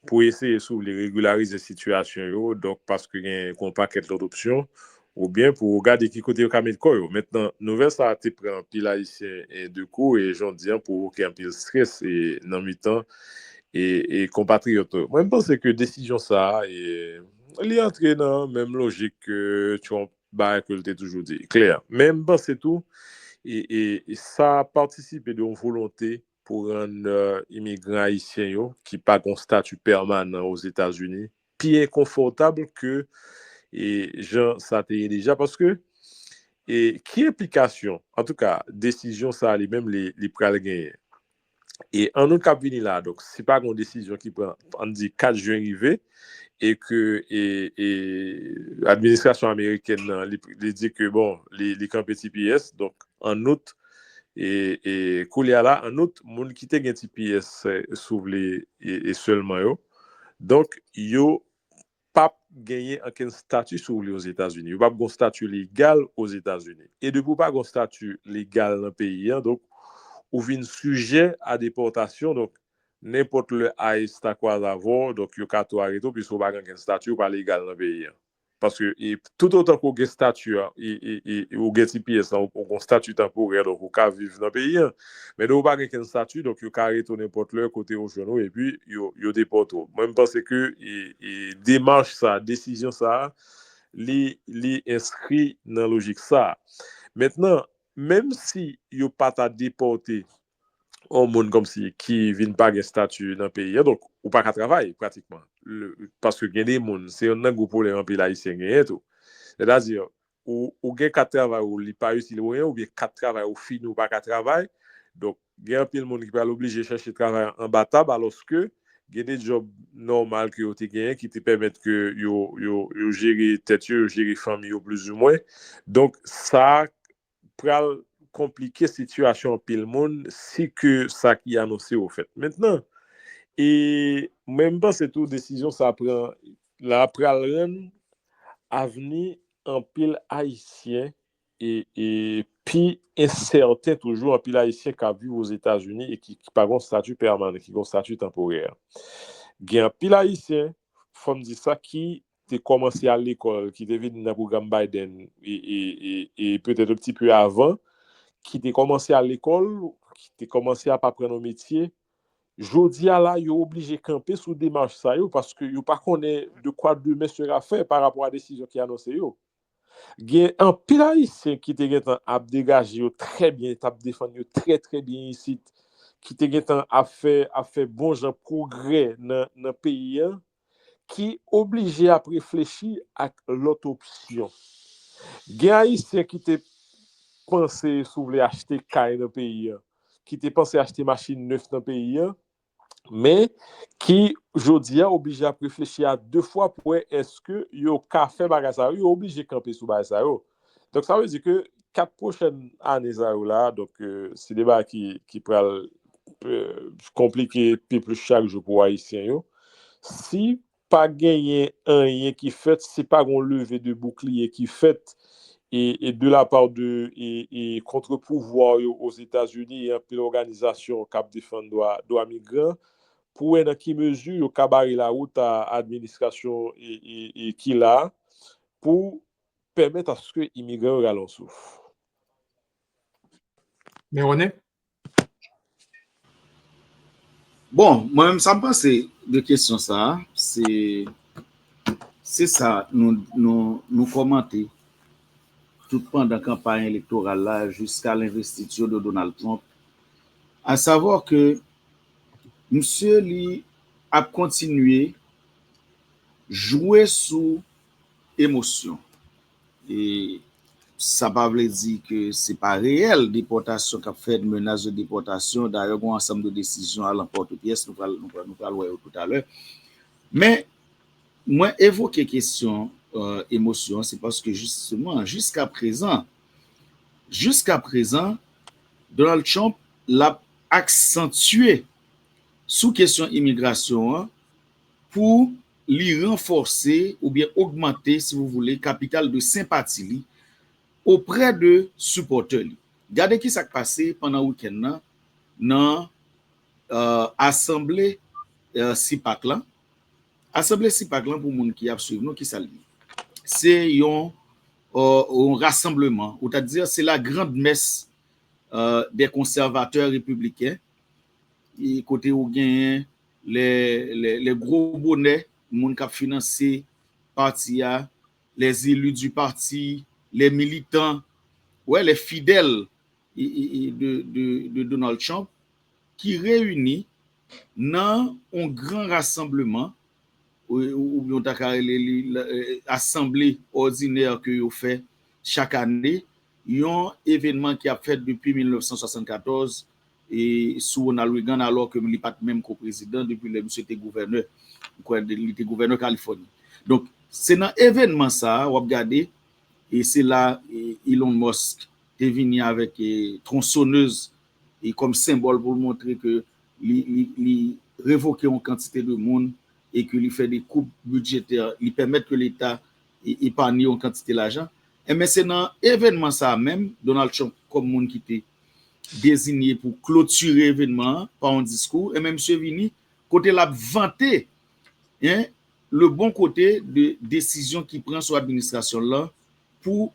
pou eseye, si w vle, regilarize sitiyasyon yo, donk, paske gen yon pakèt lòt opsyon, oubyen pou gade ki kote yo ka met kò yo. Mentnan, nouvèl sa a te pran anpil Ayisyen de kou e jan w di an pwovoke anpil strès e nan mitan e, e konpatriyòt yo. Mwen, m panse ke desizyon sa a, e, li antre nan menm lojik ke Trump bay ke l te toujou di, klè. Men m panse tou, e, e, e sa patisipe de yon volonte pou rann imigran ayisyen yo ki pa gen yon stati pèmanan Ozetazini pi enkonfòtab ke e, jan sa te ye deja. Paske e, ki enplikasyon, antouka, desizyon sa a li menm li, li pral genyen? E an out k ap vini la, donk, si pa gen yon desizyon ki pran, ann di, kat jen rive, e ke e, e, administrasyon amerikèn nan, li, li di ke, bon, li, li kanpe T P S, donk, an out, E, e koulye a la, an out, moun ki te gen T P S, eh, si w vle, e, e sèlman yo. Donk, yo p ap genyen ankenn stati, si w vle, Ozetazini. Yo p ap gen stati legal Ozetazini. E depi w pa gen stati legal nan peyi a, donk, ou vin sijè a depòtasyon. Donk, nenpòt lè ICE ta kwaze avè w, donk, yo ka tou arete w, piske w pa gen ankenn stati, ou pa legal nan peyi a. Paske, e, toutotan ke w gen stati a, e, e, e, e ou gen T P S lan, ou, ou gen stati tanporè, donk ou ka viv nan peyi a. Men depi w pa gen kenn stati, donk yo ka arete w nenpòt lè kote yo jwenn ou, epi yo, yo depòte w. Mwen, m panse ke, e, e demach sa, desizyon sa, li, li enskri nan lojik sa. Mentnan, menm si yo pa ta depòte yon moun kòmsi ki vin pa gen stati nan peyi a, donk ou pa ka travay pratikman. Le, paske gen de moun, se youn nan gwo pwoblèm anpil Ayisyen genyen tou. Sètadi, ou, ou gen kat travay ou, li pa itil ou anyen, oubyen kat travay ou fini, ou pa ka travay. Donk, gen anpil moun ki pral oblije chèche travay anba tab, alòske gen de djòb nòmal ke yo te genyen ki te pèmèt ke yo, yo, yo jere tèt yo, yo jere fanmi yo plizoumwen. Donk, sa pral konplike sitiyasyon anpil moun si ke sa ki anonse yo fèt. Mentnan, e mwen, m panse tou desizyon sa pran la pral rann avni anpil Ayisyen e, e pi ensèten toujou, anpil Ayisyen k ap viv Ozetazini e ki, ki pa gen stati pèmanan, ki gen stati tanporè. Gen anpil Ayisyen, fò m di sa, ki te kòmanse al lekòl, ki te vin nan pwogram Biden, e, e, e, e petèt yon ti pe avan, ki te kòmanse al lekòl, ki te kòmanse ap aprann yon metye, jodi a la, yo oblije kanpe sou demach sa yo, paske yo pa konnen de kwa demen sera fè pa rapò a desizyon ki anonse yo. Gen anpil Ayisyen ki te gentan ap degaje yo trè byen, t ap defann yo trè, trè byen isit, ki te gentan ap fè, ap fè bon jan pwogrè nan, nan peyi a, ki oblije ap reflechi ak lòt opsyon. Gen Ayisyen ki te panse, si w vle, achte kay nan peyi a, ki te panse achte machin nèf nan peyi a, men ki jodi a oblije ap reflechi a de fwa pou wè èske yo ka fè bagay sa yo, yo oblije kanpe sou bagay sa yo. Donk, sa vle di ke kat pwochèn ane sa yo la, donk, euh, se de bagay ki, ki pral, euh, konplike pi plis chak jou pou Ayisyen yo. Si pa genyen anyen ki fèt, si pa gen yon leve de boukliye ki fèt, e, e de la pa de, e, e kontrpouvwa yo Ozetazini, e anpil òganizasyon k ap defann dwa, dwa migran, pou wè nan ki mezi yo ka bare lawout a administrasyon e, e, e ki la a pou pèmèt aske imigran yo rale yon souf. Men René? Bon, mwen menm sa m panse de kesyon sa a, se, se sa nou, nou, nou kòmante tout pandan kanpay elektoral la jiska lenvestiti de Donald Trump, asavwa ke misye li ap kontinye jwe sou emosyon. E sa pa vle di ke se pa reyèl depòtasyon k ap fèt, menas de depòtasyon. Dayè, gen yon ansanm de desizyon a lanpòtepyès, nou pral, nou pral, nou pral wè yo toutalè. Men, mwen evoke kesyon, euh, emosyon, se paske jisteman, jiska prezan, jiska prezan, Donald Trump l ap aksantye sou kesyon imigrasyon an pou li ranfòse oubyen ogmante, si vous voulez, kapital de senpati li oprè de sipòtè li. Gade ki sa k pase pandan wikenn nan, nan, euh, asanble, euh, CPAC lan. Asanble CPAC lan, pou moun ki ap swiv nou, ki sa l ye? Se yon, euh, yon rasanbleman, ou ta di, se la grande messe, euh, des conservateurs républicains, e kote ou genyen lè, lè, lè gwo bonè, moun k ap finanse pati a, les élus du parti, les militants, ouais, les fidèles e, e, e de, de, de Donald Trump, ki reyini nan yon gran rasanbleman, ou, oubyen w ta ka rele li, euh, asanble òdinè ke yo fè chak ane, yon evènman ki ap fèt depi mil nèf san swasann katòz, e sou Ronald Reagan, alò ke li pa t menm ko prezidan, depi lè misye te gouvènè, m kwè li te gouvènè Kalifòni. Donk, se nan evènman sa a, w ap gade, e se la, e, Elon Musk te vini avèk e, tronsonèz e kòm senbòl pou l montre ke li, li, li revoke yon kantite de moun e ke li fè de koup bidjetè, li pèmèt ke Leta e, epanye yon kantite lajan. Enben, se nan evènman sa a menm, Donald Trump, kòm moun ki te deziye pou klotire evènman an pa yon diskou, enben, misye vini kote l ap vante en, le bon kote de desizyon ki pran sou administrasyon l lan pou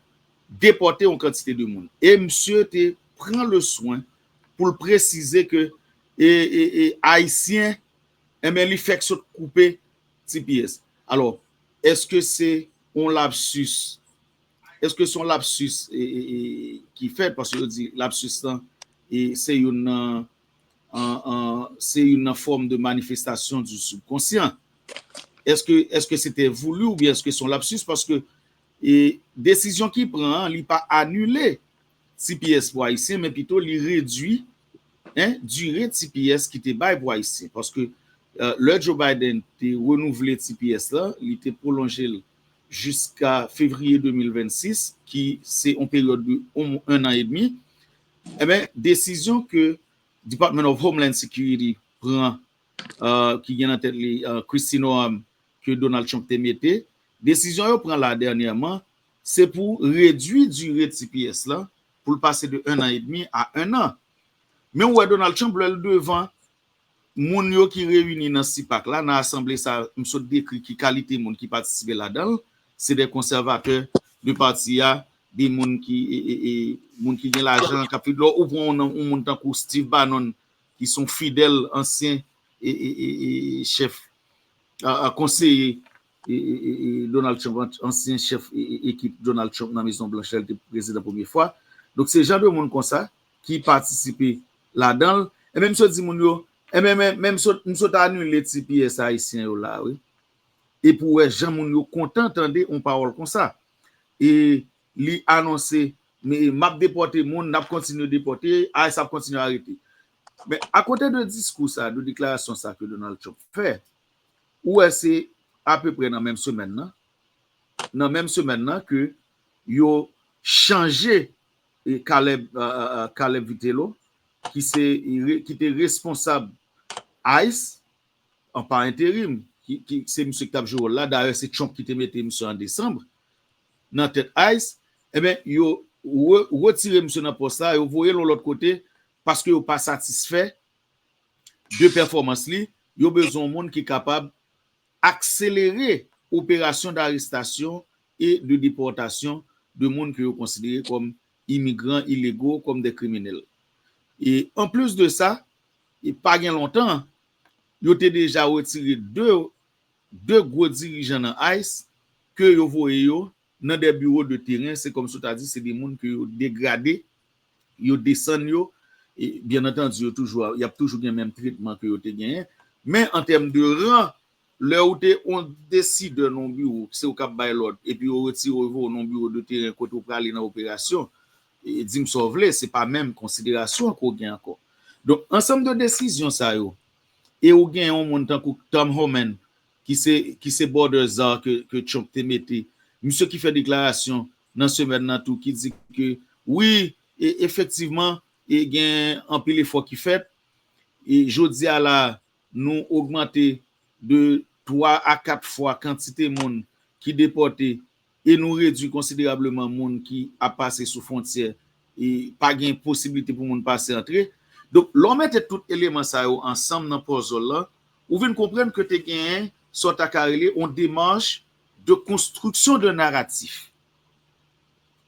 depòte yon kantite de moun. E misye te pran le swen pou l presize ke e, e, e, Ayisyen, enben, li fèk sot koupe T P S. Alò, èske se yon lapsis? Èske se yon lapsis e, e, e, ki fèt? Paske yo di lapsis lan e, se youn nan an, an, se youn nan fòm de manifestasyon du subconscient. Èske, èske se te voulu oubyen èske se yon lapsis? Paske e, desizyon ki pran an, li pa anile T P S pou Ayisyen, men pito li redui en, dire T P S ki te bay pou Ayisyen. Paske e, lè Joe Biden te renouvle T P S la, li te pwolonje l jiska fevriye de mil vennsis, ki se yon peryòd de yon, un an edmi, enben, desizyon ke Department of Homeland Security pran, e, ki gen nan tèt li e, Kristi Noem, ke Donald Trump te mete, desizyon yo pran la dènyèman, se pou redui dire T P S la, pou l pase de un an edmi a un an. Men ou wè Donald Trump, lè l devan moun yo ki reyini nan CPAC la, nan asanble sa, m sot dekri ki kalite moun ki patisipe ladan l, se de konsèvatè de pati a, de moun ki, e, e, e, moun ki gen lajan, k ap fidèl. Ou pran yon, yon moun tankou Steve Bannon, ki se yon fidèl ansyen e, e, e, e, chèf, a, a, konseye e, e, e, e, Donald Trump, an- ansyen chèf e, e, ekip Donald Trump nan Mezon Blanch, lè l te prezidan premye fwa. Donk, se jan de moun konsa ki patisipe ladan l. E menm si yo di moun yo, e menm, menm, menm si yo- m sot anile T P S ayisyen yo la, wi. E pou wè jan moun yo kontan tande yon pawòl konsa. E li anonse, men m ap depòte moun, n ap kontinye depòte, ICE ap kontinye arete. Men akote de diskou sa, de deklarasyon sa ke Donald Trump fè, ou wè se apeprè nan menm semèn nan, nan menm semèn nan ke yo chanje e Caleb, e, e, e, Caleb Vitello, ki se, ki te responsab ICE, an pa enterim, ki, ki se misye ki t ap jwe wòl la. Dayè, se Trump ki te mete misye an desanm nan tèt ICE. Enben, yo re- retire misye nan pòs la, yo voye l yon lòt kote, paske yo pa satisfè de pèfòmans li. Yo bezwen yon moun ki kapab akselere operasyon darestasyon e de depòtasyon de moun ke yo konsidere kòm imigran ilego, kòm de kriminèl. E anplis de sa, e pa gen lontan, yo te deja retire de, de gwo dirijan nan ICE ke yo voye yo nan de biwo de teren. Se kòmsi w ta di se de moun ke yo degrade, yo desann yo. E, byen antandi, yo toujou, y ap toujou gen menm tretman ke yo te genyen. Men an tèm de ran, lè ou te yon desidè nan yon biwo, se ou k ap bay lòd, epi yo retire w, yo voye w nan yon biwo de teren kote ou prale nan operasyon, e, di m sa w vle, se pa menm konsiderasyon ke w gen ankò. Donk, ansanm de desizyon sa yo, e ou gen yon moun tankou Tom Homan, ki se, ki se border czar ke, ke Trump te mete, misye ki fè deklarasyon nan semèn nan tou, ki di ke, wi, e, efektivman, e gen anpil efò ki fèt, e jodi a la, nou ogmante de twa a kat fwa kantite moun ki depòte e nou redui konsiderableman moun ki ap pase sou fwontyè e pa gen posiblite pou moun pase antre. Donk, lè w mete tout eleman sa yo ansanm nan pòzòl lan, ou vin konprann ke te genyen sa w ta ka rele yon demach de konstriksyon de naratif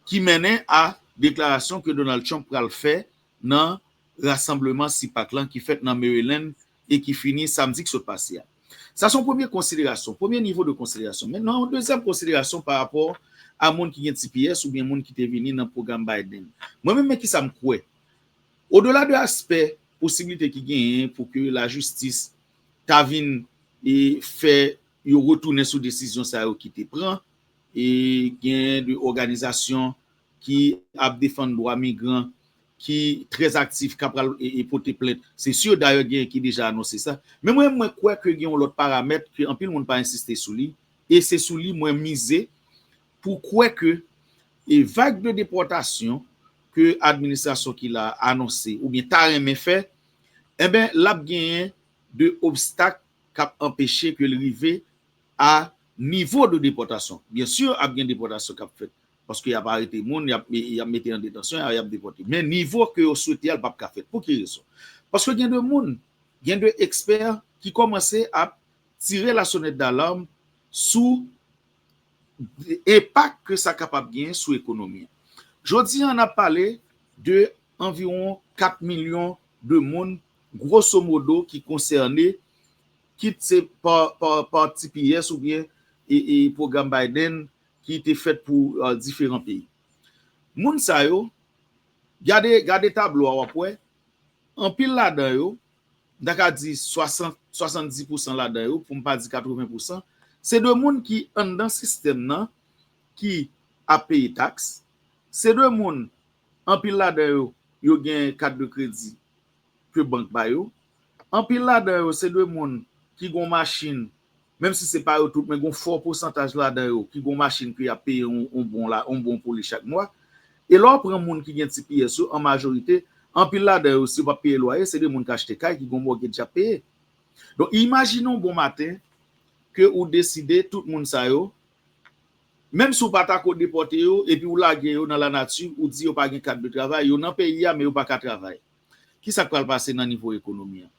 ki mennen a deklarasyon ke Donald Trump pral fè nan rasanbleman CPAC lan ki fèt nan Maryland e ki fini samdi ki sot pase a. Sa se yon premye konsiderasyon, premye nivo de konsiderasyon. Mentnan, yon dezyèm konsiderasyon pa rapò a moun ki gen T P S oubyen moun ki te vini nan pwogram Biden. Mwen menm, men kisa m kwè. Odela de aspè posiblite ki genyen pou ke lajistis ta vin e fè yo retounen sou desizyon sa yo ki te pran, e gen de òganizasyon ki ap defann dwa migran, ki trè aktif, k ap pral e, e pote plent. Se si, dayè, gen ki deja anonse sa. Men mwen, mwen kwè ke gen yon lòt paramèt ke anpil moun pa ensiste sou li, e se sou li mwen mize pou kwè ke e vag de depòtasyon ke administrasyon ki la anonse oubyen ta renmen fè, enben, l ap genyen de obstak k ap anpeche ke l rive a nivo de depòtasyon. Byen si, ap gen depòtasyon k ap fèt, paske y ap arete moun, y ap, y ap mete an detansyon, y ap depòte. Men nivo ke yo swete a, l p ap ka fèt. Pou ki rezon? Paske gen de moun, gen de ekspè ki kòmanse ap tire lasonèt dalam sou enpak ke sa kapab genyen sou ekonomi an. Jodi an, n ap pale de anviwon kat milyon de moun, gwoso modo, ki konsène, kit se pa, pa, pa T P S oubyen e, e pwogram Biden ki te fèt pou, uh, diferan peyi. Moun sa yo, gade, gade tablo a, w ap wè, anpil ladan yo, m ta ka di swasant, swasanndis pousan ladan yo, pou m pa di katreven pousan, se de moun ki anndan sistèm nan, ki ap peye taks, se de moun, anpil ladan yo, yo gen kat de kredi ke bank ba yo. Anpil ladan yo, se de moun ki gon machin, menm si se pa yo tout, men gon fò pousantaj ladan yo ki gon machin ke y ap peye yon, yon bon la, yon bon pou li chak mwa. E lè w pran moun ki gen T P S yo, an majorite, anpil ladan yo, si yo p ap peye lwaye, se de moun k achte kay, ki gon mortgage y ap peye. Donk, imajine w bon maten ke ou deside tout moun sa yo, menm si w pa ta ko depòte yo, epi w lage yo nan lanati, ou di yo pa gen kat de travay, yo nan peyi a, men yo pa ka travay. Kisa k pral pase nan nivo ekonomi an?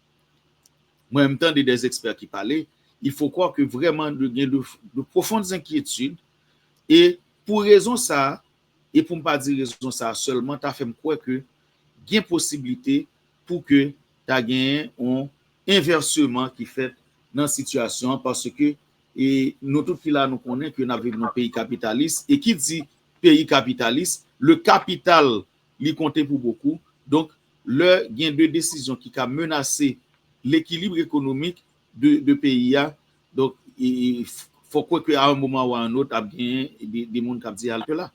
Mwen, m tande des experts ki pale, il faut croire que vraiment de, gen de, de profondes inquiétudes, e pou rezon sa a, e pou m pa di rezon sa a sèlman, ta fè m kwè ke gen posiblite pou ke ta genyen yon envèsman ki fèt nan sitiyasyon an, paske, e, nou tout ki la, nou konnen ke n ap viv nan peyi kapitalis, e ki di peyi kapitalis, le capital, li konte pou bokou. Donk, lè gen de desizyon ki ka menase lekilib ekonomik de, de peyi a, donk, e, e, f-, fò kwè ke a yon moman ou a yon lòt, ap genyen de, de moun k ap di halte la.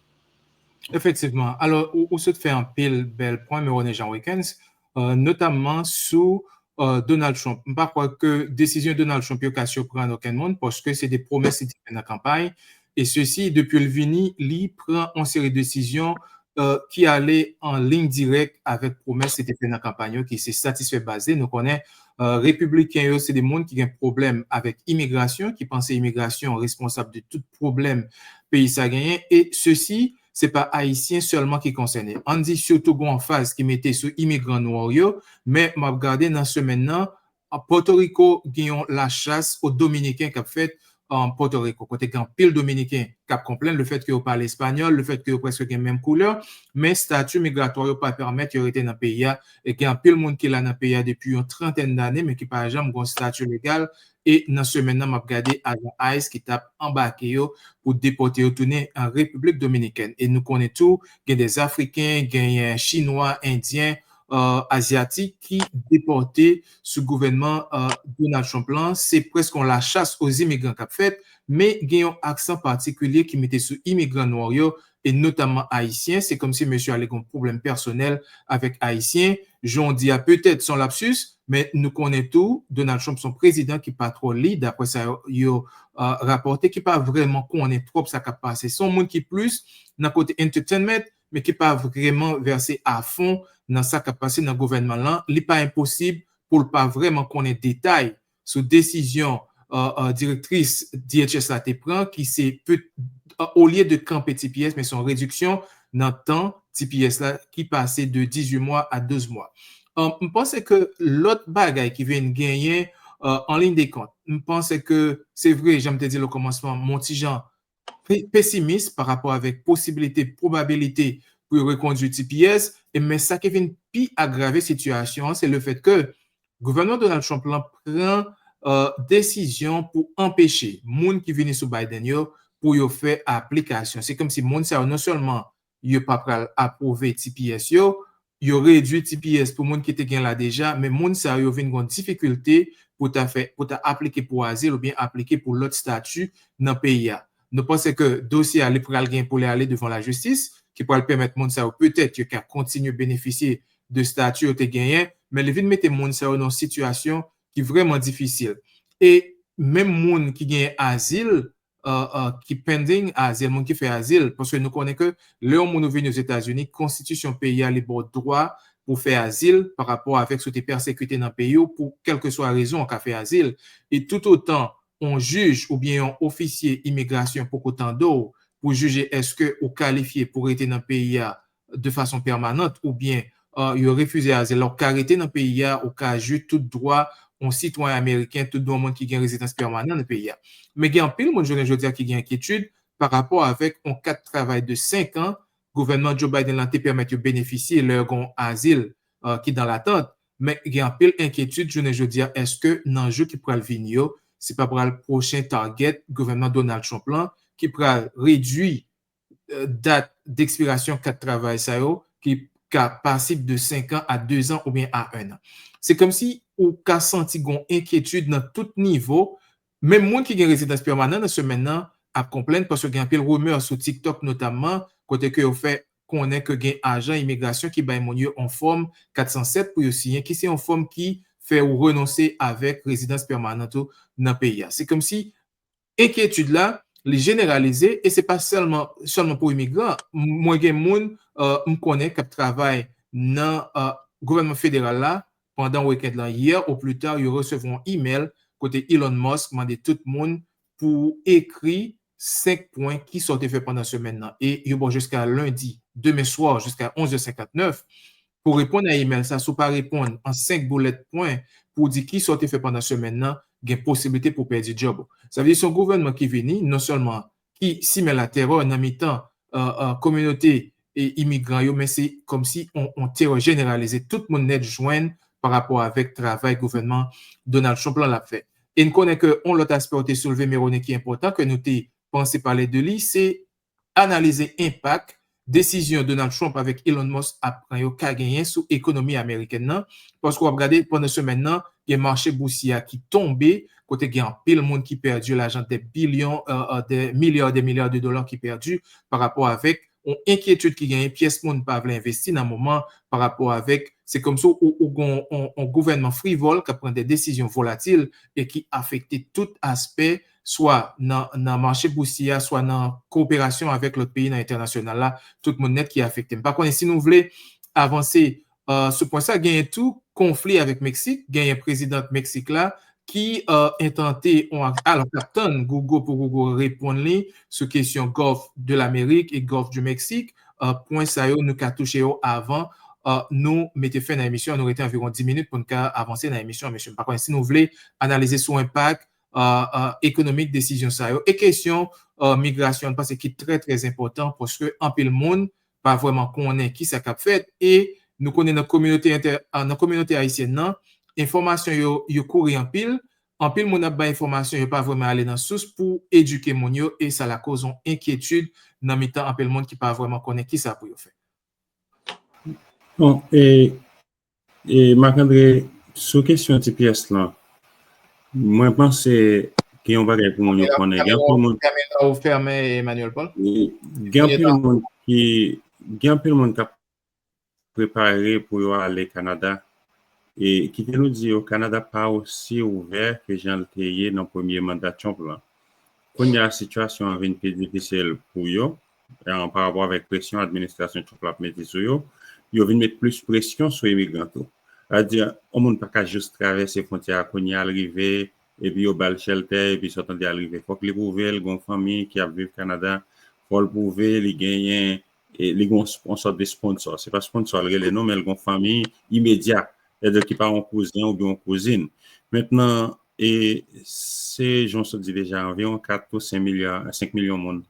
Efektivman. Alò, ou, ou sot fè anpil bèl pwen, men René Jean Wilkens, euh, notamman sou, euh, Donald Trump. M pa kwè ke desizyon Donald Trump yo ka siprann okenn moun, paske se de pwomès li te fè nan kanpay. E sesi, depi l vini, li pran yon seri desizyon, euh, ki ale an liy dirèk avèk pwomès li te fè nan kanpay yo, ki se satisfè baz li. Nou konnen, euh, repibliken yo, se de moun ki gen pwoblèm avèk imigrasyon, ki panse imigrasyon responsab de tout pwoblèm peyi sa genyen. E sesi, se pa Ayisyen sèlman ki konsène. Ann di sitou gon anfaz ki mete sou imigran nwa yo, men m ap gade nan semèn nan, Pòtoriko gen yon lachas o Dominiken k ap fèt an Pòtoriko, kote gen anpil Dominiken k ap konplenn lefèt ke yo pale espanyòl, lefèt ke yo prèske gen menm koulè, men estati migratwa yo pa pèmèt yo rete nan peyi a. E gen anpil moun ki la nan peyi a depi yon trantèn dane, men ki pa janm gen yon estati legal. E nan semèn nan, m ap gade ajan ice ki t ap anbake yo pou depòte yo tounen an Repiblik Dominikèn. E nou konnen tou, gen de Afriken, genyen Chinwa, Endyen, euh, Azyatik ki depòte sou gouvènman, euh, Donald Trump lan. Se prèske yon lachas o imigran k ap fèt, men gen yon aksan patikilye ki mete sou imigran nwa yo, e notamman Ayisyen. Se kòmsi mesye a li gen yon pwoblèm pèsonèl avèk Ayisyen. Jan w di a, petèt se yon lapsis, men nou konnen tou, Donald Trump se yon prezidan ki pa twò li, daprè sa yo, yo, euh, rapòte, ki pa vrèman konnen twòp sa k ap pase. Se yon moun ki plis nan kote entertainment, men ki pa vrèman vèse afon nan sa k ap pase nan gouvènman lan. Li pa enposib pou l pa vrèman konnen detay sou desizyon, euh, euh, direktris D H S la te pran, ki se pe-, euh, olye de kanpe T P S, men se yon rediksyon nan tan T P S la ki pase de dizuit mwa a douz mwa. Euh, m panse ke lòt bagay ki vin genyen, euh, an liy de kont, m panse ke se vre, jan m te di l o kòmansman, m yon ti jan pe-, pesimis pa rapò avèk posibilite, pwobabilite pou yo rekondui T P S, e men sa ki vin pi agrave sitiyasyon an, se lefèt ke gouvènman Donald Trump lan pran, euh, desizyon pou anpeche moun ki vini sou Biden yo pou yo fè aplikasyon. Se kòmsi moun sa yo non sèlman yo pa pral apwouve T P S yo, yo redui T P S pou moun ki te gen la deja, men moun sa yo vin gon difikilte pou ta fè, pou ta aplike pou azil oubyen aplike pou lòt estati nan peyi a. Nou panse ke dosye a li pral gen pou li ale devan lajistis, ki pral pèmèt moun sa yo petèt yo ka kontinye benefisye de estati yo te genyen, men li vin mete moun sa yo nan yon sitiyasyon ki vrèman difisil. E menm moun ki genyen azil, uh, uh, ki pending azil, moun ki fè azil, paske nou konnen ke lè yon moun ou vini Ozetazini, konstitisyon peyi a li ba w dwa pou fè azil pa rapò avèk si w te pèsekite nan peyi w, pou kèlkeswa rezon w ka fè azil. E toutotan yon jij oubyen yon ofisye imigrasyon poko tande w pou jije èske ou kalifye pou rete nan peyi a de fason pèmanant oubyen uh, yo refize azil la, ou ka rete nan peyi a, ou ka jwi tout dwa yon sitwayen ameriken, tout dwa moun ki gen rezidans pèmanan nan peyi a. Men gen anpil moun jounen jodi a ki gen enkyetid pa rapò avèk yon kat travay de senk an gouvènman Joe Biden lan te pèmèt yo benefisye lè yo gen yon azil uh, ki dan latant. Men gen anpil enkyetid jounen jodi a, èske nan jou ki pral vini yo, se pa pral pwochen target gouvènman Donald Trump lan ki pral redwi dat dekspirasyon kat travay sa yo ki ka pasib de senk an a de zan oubyen a en an. Se kòmsi ou ka santi gon enkyetid nan tout nivo, menm moun ki gen rezidans pèmanan nan semèn nan ap konplenn paske gen anpil rimè sou TikTok notamman, kote ke yo fè konnen ke gen ajan imigrasyon ki bay moun yo yon fòm kat san sèt pou yo siyen, ki se yon fòm ki fè ou renonse avèk rezidans pèmanan tou nan peyi a. Se kòmsi enkyetid la, li jeneralize e se pa sèlman sèlman pou imigran. Mwen gen moun uh, m konnen k ap travay nan uh, gouvènman federal la pandan weekend lan yè ou pli ta yo resevwa yon email kote Elon Musk mande tout moun pou ekri senk pwen ki sa w te fè pandan semèn nan e yo ba w jiska lendi, demen swa jiska onz è senkantnèf pou reponn a email sa, si w pa reponn an senk boulèt pwen pou w di ki sa w te fè pandan semèn nan, gen posiblite pou w pèdi djòb ou. Sa vle di se yon gouvènman ki vini, non sèlman ki simen latèrè nan mitan kominote imigran yo, men se kòmsi yon terè jeneralize tout moun nèt jwenn pa rapò avèk travay gouvènman Donald Trump lan l ap fè. E n konnen ke yon lòt aspè w te soulve, Mérone, ki enpòtan, ke nou te panse pale de li, se analize enpak desizyon Donald Trump avèk Elon Musk ap pran yo ka genyen sou ekonomi amerikèn nan. Paske w ap gade pandan semèn nan, gen mache bousye a ki tonbe, kote gen anpil moun ki pèdi lajan, de bilyon, de milya, de milya de dola ki pèdi pa rapò avèk yon enkyetid ki genyen, pyès moun pa vle envesti nan moman pa rapò avèk, se kòmsi ou, ou gon yon, yon gouvènman frivòl k ap pran de desizyon volatil e ki afekte tout aspè swa nan, nan mache bousye a, swa nan koperasyon avèk lòt peyi nan entènasyonal la, tout moun nèt ki afekte. M pa konnen si nou vle avanse uh, sou pwen sa, genyen tou konfli avèk Meksik, genyen prezidan Meksik la ki uh, entante yon ak, alò, k ap tann Google pou Google reponn li sou kesyon Gulf de l'Amérique e Gulf du Mexique. Uh, pwen sa yo, nou ka touche yo avan uh, nou mete fen nan emisyon an, nou rete anviwon dis minit pou n ka avanse nan emisyon an, mesye. M pa konnen si nou vle analize sou enpak ekonomik desizyon sa yo. E kesyon migrasyon, m panse ki trè, trè enpòtan paske anpil moun pa vrèman konnen kisa k ap fèt. E nou konnen nan kominote, nan kominote ayisyèn nan, enfòmasyon yo, yo kouri anpil. Anpil moun ap bay enfòmasyon, yo pa vrèman ale nan sous pou edike moun yo. E sa lakoz yon enkyetid nan mitan anpil moun ki pa vrèman konnen kisa pou yo fè. Bon, e E Marc André, sou kesyon T P S lan, mwen panse gen yon bagay pou moun yo konnen. Gen anpil moun, gen anpil moun ki gen anpil moun k ap prepare pou yo ale Kanada. E kite nou di yo, Kanada pa osi ouvè ke jan l te ye nan premye manda Trump lan. Kounye a, sitiyasyon an vin pi difisil pou yo, pa rapò avèk presyon administrasyon Trump la ap mete sou yo. Yo vin met plis presyon sou imigran tou. Sa vle di, yon moun pa ka jis travèse fwontyè a kounye a, l rive, epi yo ba l shelter, epi sa w tande a l rive. Fòk li pwouve l gen yon fanmi ki ap viv Kanada, fò l pwouve li genyen, li gen yon sòt de sponsor. Se pa sponsor l rele non, men l gen yon fanmi imedya, sètadi ki pa yon kouzen oubyen yon kouzin. Mentnan, e se jan w sot di deja, anviwon kat pou senk milyon moun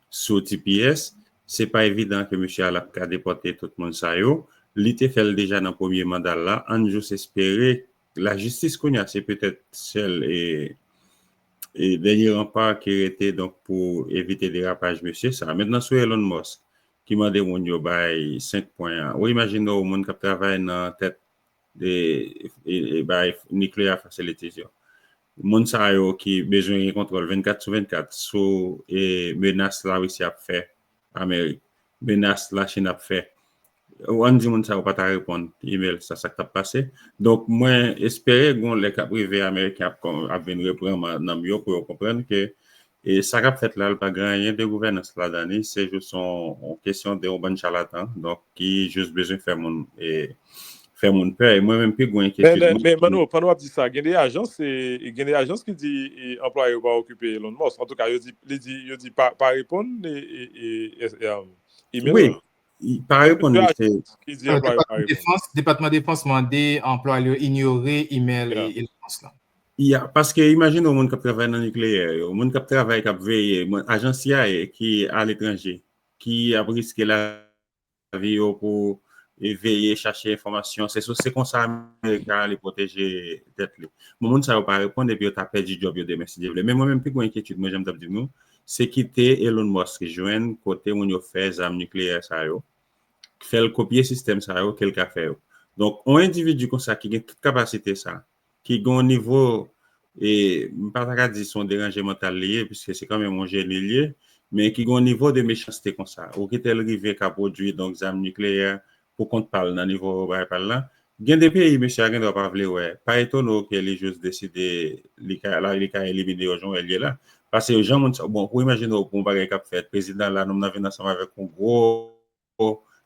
sou T P S. Se pa evidan ke mesye a l ap ka depòte tout moun sa yo. Li te fè l deja nan premye manda l la. Ann jis espere lajistis kounye a se petèt sèl e, e dènye ranpa ki rete donk pou evite derapaj mesye sa. Mentnan sou Elon Musk ki mande moun yo bay senk pwen an. Ou imajine w moun k ap travay nan tèt e, e, e bay nuclear facilities yo. Moun sa yo ki bezwen gen kontwòl vennkat sou vennkat sou e, menas Larisi ap fè Amerik, menas Lachin ap fè. Ann di moun sa yo pa ta reponn email sa, sa k t ap pase. Donk, mwen espere gon lè k ap rive Ameriken ap, ap vin repran nanm yo pou yo konprann ke E sa k ap fèt la, l pa gen anyen de gouvènans ladan li, se jis yon, yon kesyon de yon bann chalatan, donk, ki jis bezwen fè moun, e, fè moun pè. E mwen menm, pi gwo enkyetid mwen, men, men, Mano, pandan w ap di sa, gen de ajans, e, e gen de ajans ki di, e, anplwaye yo pa okipe Elon Musk. Antouka, yo di, li di, yo di pa, pa reponn, e, e, e, e, e, email. Wi, li pa reponn, li se ki di anplwaye yo pa reponn. Depatman Defans, Depatman Defans mande anplwaye yo inyore email e, Elon Musk la. Ya, paske imajine yon moun k ap travay nan nikleyè yo, moun k ap travay, k ap veye, moun, ajan C I A ki aletranje, ki ap riske lavi yo pou, e, veye, chache enfòmasyon. Se sou, se konsa Amerik ale pwoteje tèt li. Bon, moun sa yo pa reponn epi yo ta pèdi djòb yo demen, si Dye vle. Men mwen menm, pi gwo enkyetid mwen, jan m t ap di nou, se kite Elon Musk jwenn kote moun yo fè zam nikleyè sa yo, fè l kopye sistèm sa yo ke l ka fè yo. Donk, yon endividi konsa ki gen tout kapasite sa, ki gen yon nivo, e m pa ta ka di se yon deranje mantal li ye, piske se kanmenm yon jeni li ye, men ki gen yon nivo de mechanste konsa. Ou kite l rive ka pwodui, donk, zam nikleyè pou kont pa l nan nivo bagay pa l la. Gen de peyi, mesye a gen dwa pa vle wè. Pa etone w ke li jis deside li ka, la, li ka elimine yo jan w wè l ye la. Paske jan moun sa, bon, pou imajine w pou yon bagay k ap fèt, prezidan la, nonm nan vin ansanm avèk yon gwo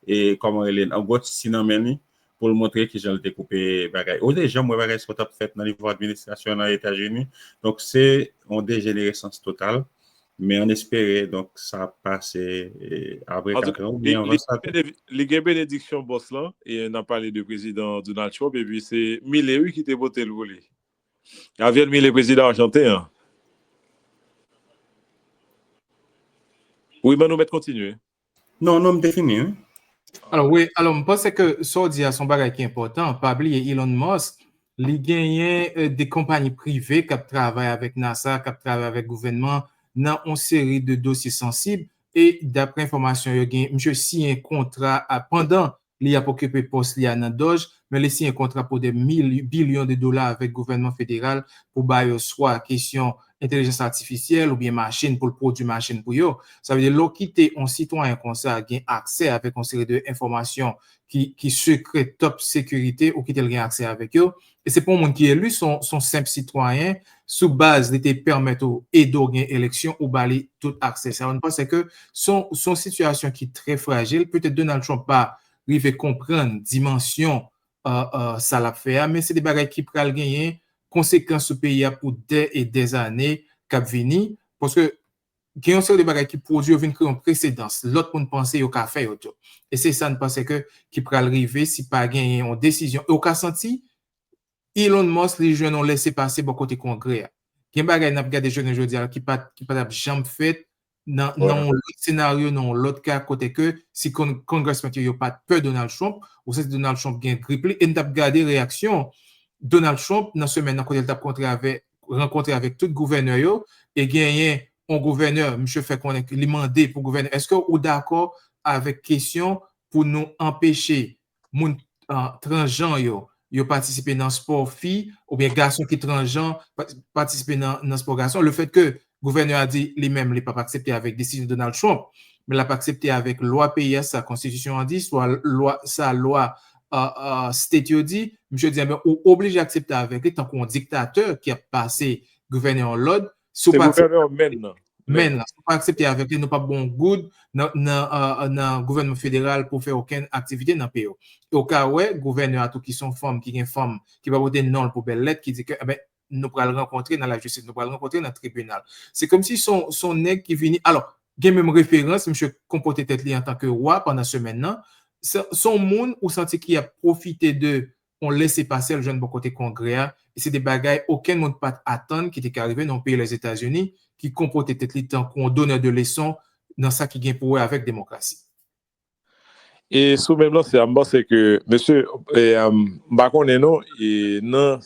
e, kòman rele, yon gwo ti si nan men li pou l montre kijan l te koupe bagay. Ou te janm wè bagay sa t ap fèt nan nivo administrasyon nan Etazini. Donk, se yon dejeneresans total. Men ann espere, donk, sa ap pase, e, apre katran oubyen anvan sa tou. Li gen benediksyon bòs lan, e n ap pale de prezidan Donald Trump, epi se Mile, wi, ki te pote l pou li. Javier Mile, prezidan ajanten an. Wi, men nou mèt kontinye. Non, non, m te fini, wi. Alò, wi, alò, m panse ke sa w di a se yon bagay ki enpòtan. Pa bliye Elon Musk, li genyen, e, de konpayi prive k ap travay avèk NASA, k ap travay avèk gouvènman nan yon seri de dosye sansib. E daprè enfòmasyon yo gen, misye siyen kontra a, pandan li ap okipe pòs li a nan Doge, men li siyen kontra pou de mil, bilyon de dola avèk gouvènman federal pou ba yo swa kesyon entèlijans atifisyèl oubyen machin pou l pwodui machin pou yo. Sa vle di, lè w kite yon sitwayen konsa gen aksè avèk yon seri de enfòmasyon ki, ki sekrè, top sekirite, ou kite l gen aksè avèk yo. E se pa yon moun ki eli, se yon, se yon senp sitwayen, sou baz li te pèmèt ou, ede w gen eleksyon, ou ba li tout aksè sa yo. Nou panse ke se yon, se yon sitiyasyon ki trè frajil. Petèt Donald Trump pa rive konprann dimansyon, e, e, sa l ap fè a, men se de bagay ki pral genyen konsekans sou peyi a pou dè e dè zane k ap vini, paske gen yon seri de bagay ki pwodui, yo vin kreye yon presedans. Lòt moun panse yo ka fè yo tou. E se sa n panse ke ki pral rive si pa genyen yon desizyon. E w ka santi Elon Musk, li jwenn yon lese pase bò kote Kongrè a. Gen bagay n ap gade jounen jodi a ki pa t, ki pa t ap janm fèt nan, nan yon lòt senaryo, nan yon lòt ka, kote ke si con-, congressman yo, yo pa t pè Donald Trump, ou santi Donald Trump gen grip li, e n t ap gade reyaksyon Donald Trump nan semèn nan kote l t ap kontre avè-, rankontre avèk tout gouvènè yo, e genyen yon gouvènè, misye fè konnen ke li mande pou gouvènè, èske ou dakò avèk kesyon pou nou anpeche moun, e, transjan yo, yo patisipe nan spò fi, oubyen gason ki transjan pa-, patisipe nan, nan spò gason? Lefètke gouvènè a di li menm li p ap aksepte avèk desizyon Donald Trump, men l ap aksepte avèk lwa peyi a, sa konstitisyon an di, swa lwa, sa lwa, e, e, state yo di, misye di, enben, ou oblije aksepte avèk li tankou yon diktatè ki ap pase gouvènè yon lòd. Si w pa aksepte avèk li, men nan, si w pa aksepte avèk li, nou p ap ba w yon goud nan, nan, e, e, nan gouvènman federal pou w fè okenn aktivite nan peyi w. E w ka wè, gouvènè a tou ki se yon fanm, ki gen fanm, ki pa pote non l pou bèl lèt, ki di ke, enben, nou pral rankontre nan lajistis, nou pral rankontre nan tribinal. Se kòmsi se yon, se yon nèg ki vini, alò, gen menm referans, misye konpòte tèt li antanke wa pandan semèn nan. Se, se yon moun ou santi ki ap pwofite de yon lese pase l jwenn bò kote Kongrè a, e se de bagay okenn moun pa t atann ki te ka rive nan yon peyi Lèzetazini ki konpòte tèt li tankou yon donneur de leçon nan sa ki gen pou wè avèk demokrasi. E sou menm lansè a, m panse ke, mesye, e, m pa konnen non, e nan,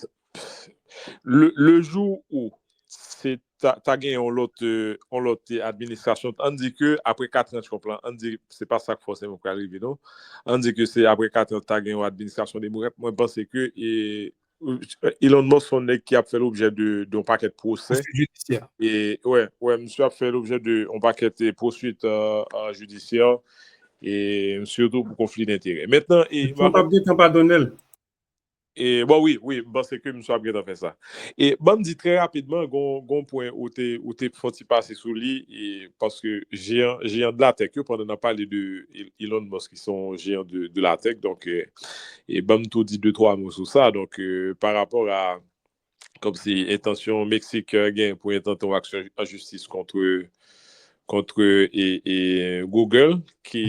le, le jou ou se ta, ta gen yon lòt, e, yon lòt, e, administrasyon, ann di ke apre kat an Trump lan, ann di se pa sa k fòseman pral rive non. Ann di ke se apre kat an ta gen yon administrasyon demokrat, mwen panse ke, e, Elon Musk se yon nèg ki ap fè lobjè de, de yon pakèt pwosè. Pwoswit jidisyè. E, wè, wè, misye ap fè lobjè de yon pakèt, e, pwoswit, e, e, jidisyè. E sitou pou konfli denterè. Mentnan, e, Trump ap gentan padone l. E, bon, wi, wi, m panse ke misye ap gentan fè sa. E ban m di trè rapidman, gon, gon pwen ou te, ou te fè yon ti pase sou li, e, paske jeyan, jeyan de la tech yo, pandan n ap pale de Elon Musk, ki se yon jeyan de, de la tech, donk, e, e ban m tou di de twa mo sou sa. Donk, e, pa rapò a, kòmsi, entansyon Meksik, e, gen pou entante yon aksyon an jistis kont, kont, e, e, Google, ki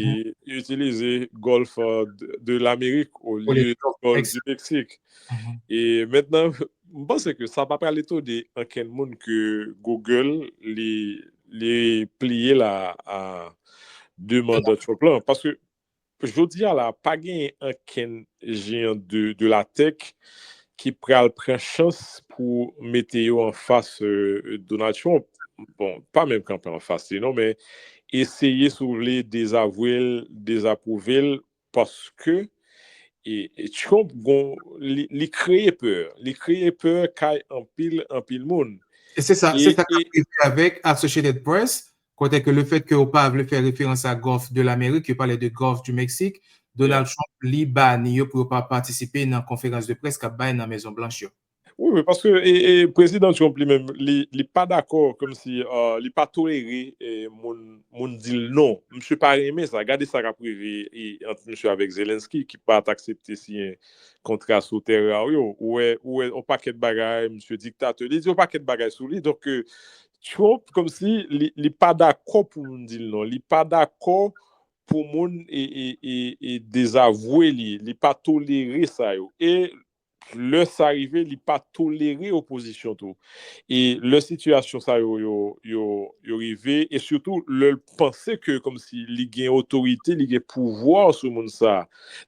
itilize Gòlf, e, de, de Lamerik olye Gòlf di Meksik. E mentnan, m panse ke sa pa pral etone ankenn moun ke Google li, li pliye la a demann Trump lan. Paske jodi a la, pa gen ankenn jeyan de, de la tech ki pral pran chans pou mete yo anfas, e, Donald Trump. Bon, pa menm kanpe anfas li non, men eseye, si w vle, dezavwe l, dezapwouve l, paske, e, e Trump gon, li, li kreye pè. Li kreye pè kay anpil, anpil moun. E se sa, e, se sa k ap rive avèk Associated Press, kote ke le fèt ke yo pa vle fè referans a Gòlf de Lamerik, yo pale de Gòlf di Meksik, Donald Trump, li bani yo pou yo pa patisipe nan konferans de près k ap bay nan Mezon Blanch yo. Wi, wi, paske, e, e, Prezidan Trump li menm, li, li pa dakò, kòmsi, e, li pa tolere, e, moun, moun di l non. Misye pa renmen sa. Gade sa k ap rive, e, ant misye avèk Zelensky, ki pa t aksepte siyen kontra sou tè ra yo. Ou wè, ou wè yon pakèt bagay, misye diktatè. Li di yon pakèt bagay sou li. Donk, e, Trump, kòmsi, li, li pa dakò pou moun di l non. Li pa dakò pou moun e, e, e, e dezavwe li. Li pa tolere sa yo. E lè sa rive, li pa tolere opozisyon tou. E lè sitiyasyon sa yo, yo, yo, yo rive, e sitou lè l panse ke kòmsi li gen otorite, li gen pouvwa sou moun sa.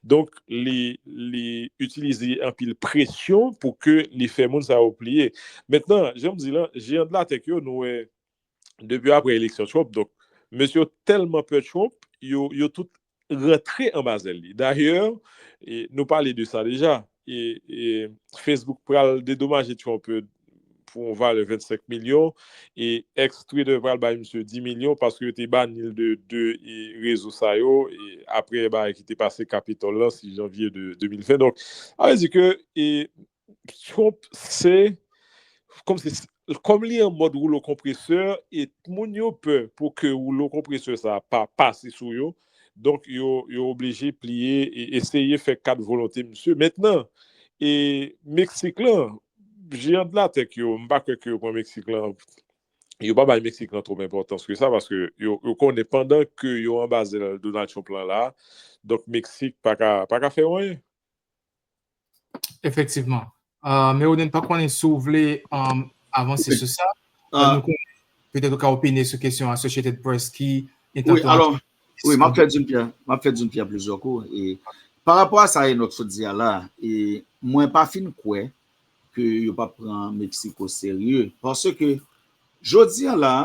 Donk, li, li itilize anpil presyon pou ke li fè moun sa yo pliye. Mentnan, jan m di lan, jeyan de la tech yo, nou wè, depi apre eleksyon Trump, donk, mesye yo tèlman pè Trump, yo, yo tout rantre anba zèl li. Dayè, e, nou pale de sa deja, e, e Facebook pral dedomaje Trump, e, pou yon valè vennsenk milyon, e X, Twitter pral bay misye dis milyon paske yo te bani l de, de, e, rezo sa yo, e, apre bagay ki te pase Capitol lan, sis janvye de de mil ven. Donk, sa vle di ke, e, Trump se, kòmsi, kòm li an mòd woulo konpresè, e moun yo pè pou ke woulo konpresè sa pa pase sou yo. Donk, yo, yo oblije pliye e eseye fè kat volonte misye. Mentnan, e Meksik lan, jeyan de la tech yo, m pa kwè ke yo pran Meksik lan, yo pa bay Meksik lan twòp enpòtans ke sa, paske yo, yo konnen pandan ke yo anba zèl Donald Trump lan la, donk Meksik pa ka, pa ka fè anyen. Efektivman. Uh, Meroden, pa konnen si w vle, um, avanse sou sa. Uh, nou konnen, petèt ou ka opine sou kesyon Associated Press ki... Wi, alò, wi, m ap fè Jean-Pierre, m ap fè Jean-Pierre plizyè kou. E pa rapò a sa Enock sot di a la, e mwen pa fin kwè ke yo p ap pran Meksik oserye. Paske jodi a la,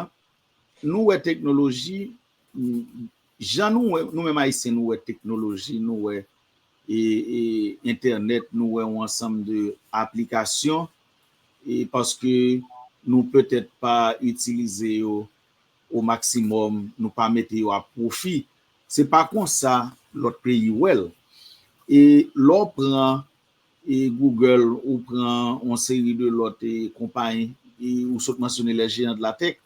nou wè teknoloji, jan nou wè, nou menm Ayisyen, nou wè teknoloji, nou wè, e, e, entènèt, nou wè yon ansanm de aplikasyon, e paske nou petèt pa itilize yo o maksimòm, nou pa mete yo a pwofi. Se pa konsa lòt peyi wè l. E lè w pran e Google, ou pran yon seri de lòt, e, konpayi, e ou sot mansyone les géants de la tech.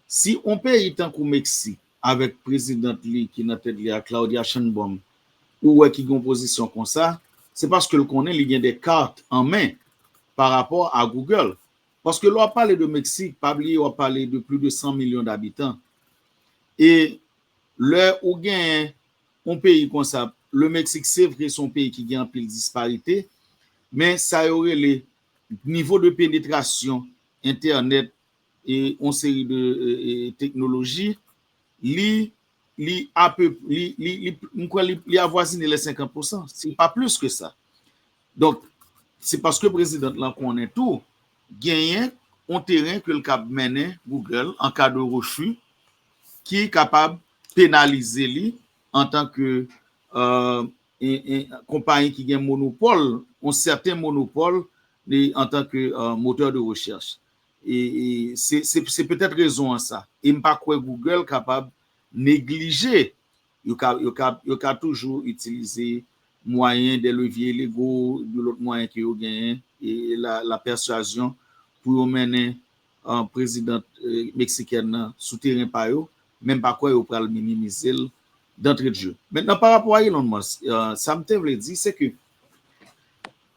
Si yon peyi tankou Meksik, avèk prezidan li ki nan tèt li a, Claudia Sheinbaum, ou wè ki gen yon pozisyon konsa, se paske l konnen li gen de kat an men pa rapò a Google. Paske lè w ap pale de Meksik, pa bliye w ap pale de plis de san milyon dabitan. E lè ou gen yon peyi konsa, le Meksik, se vre, se yon peyi ki gen anpil disparite, men sa yo rele nivo de penetrasyon entènèt e yon seri de, e, e, teknoloji, li, li ape, li, li, li, m kwè li, li avwazine les senkant pousan, si pa plis ke sa. Donk, se paske prezidan lan konnen tou, genyen yon teren ke l kab mennen Google an ka de refi ki kapab penalize li antanke, e, e, e, konpayi ki gen monopòl, yon sèten monopòl, li, antanke, e, motè de rechèch. E, e se, se, se petèt rezon an sa. E m pa kwè Google kapab neglije. Yo ka, yo ka, yo ka toujou itilize mwayen, de levye lego, de lòt mwayen ke yo genyen, e la, la pèswazyon pou yo mennen, euh, prezidant, euh, meksikèn nan sou teren pa yo, men m pa kwè yo pral minimize l d'entrée de jeu. Mentnan, pa rapò a Elon Musk, euh, sa m te vle di, se ke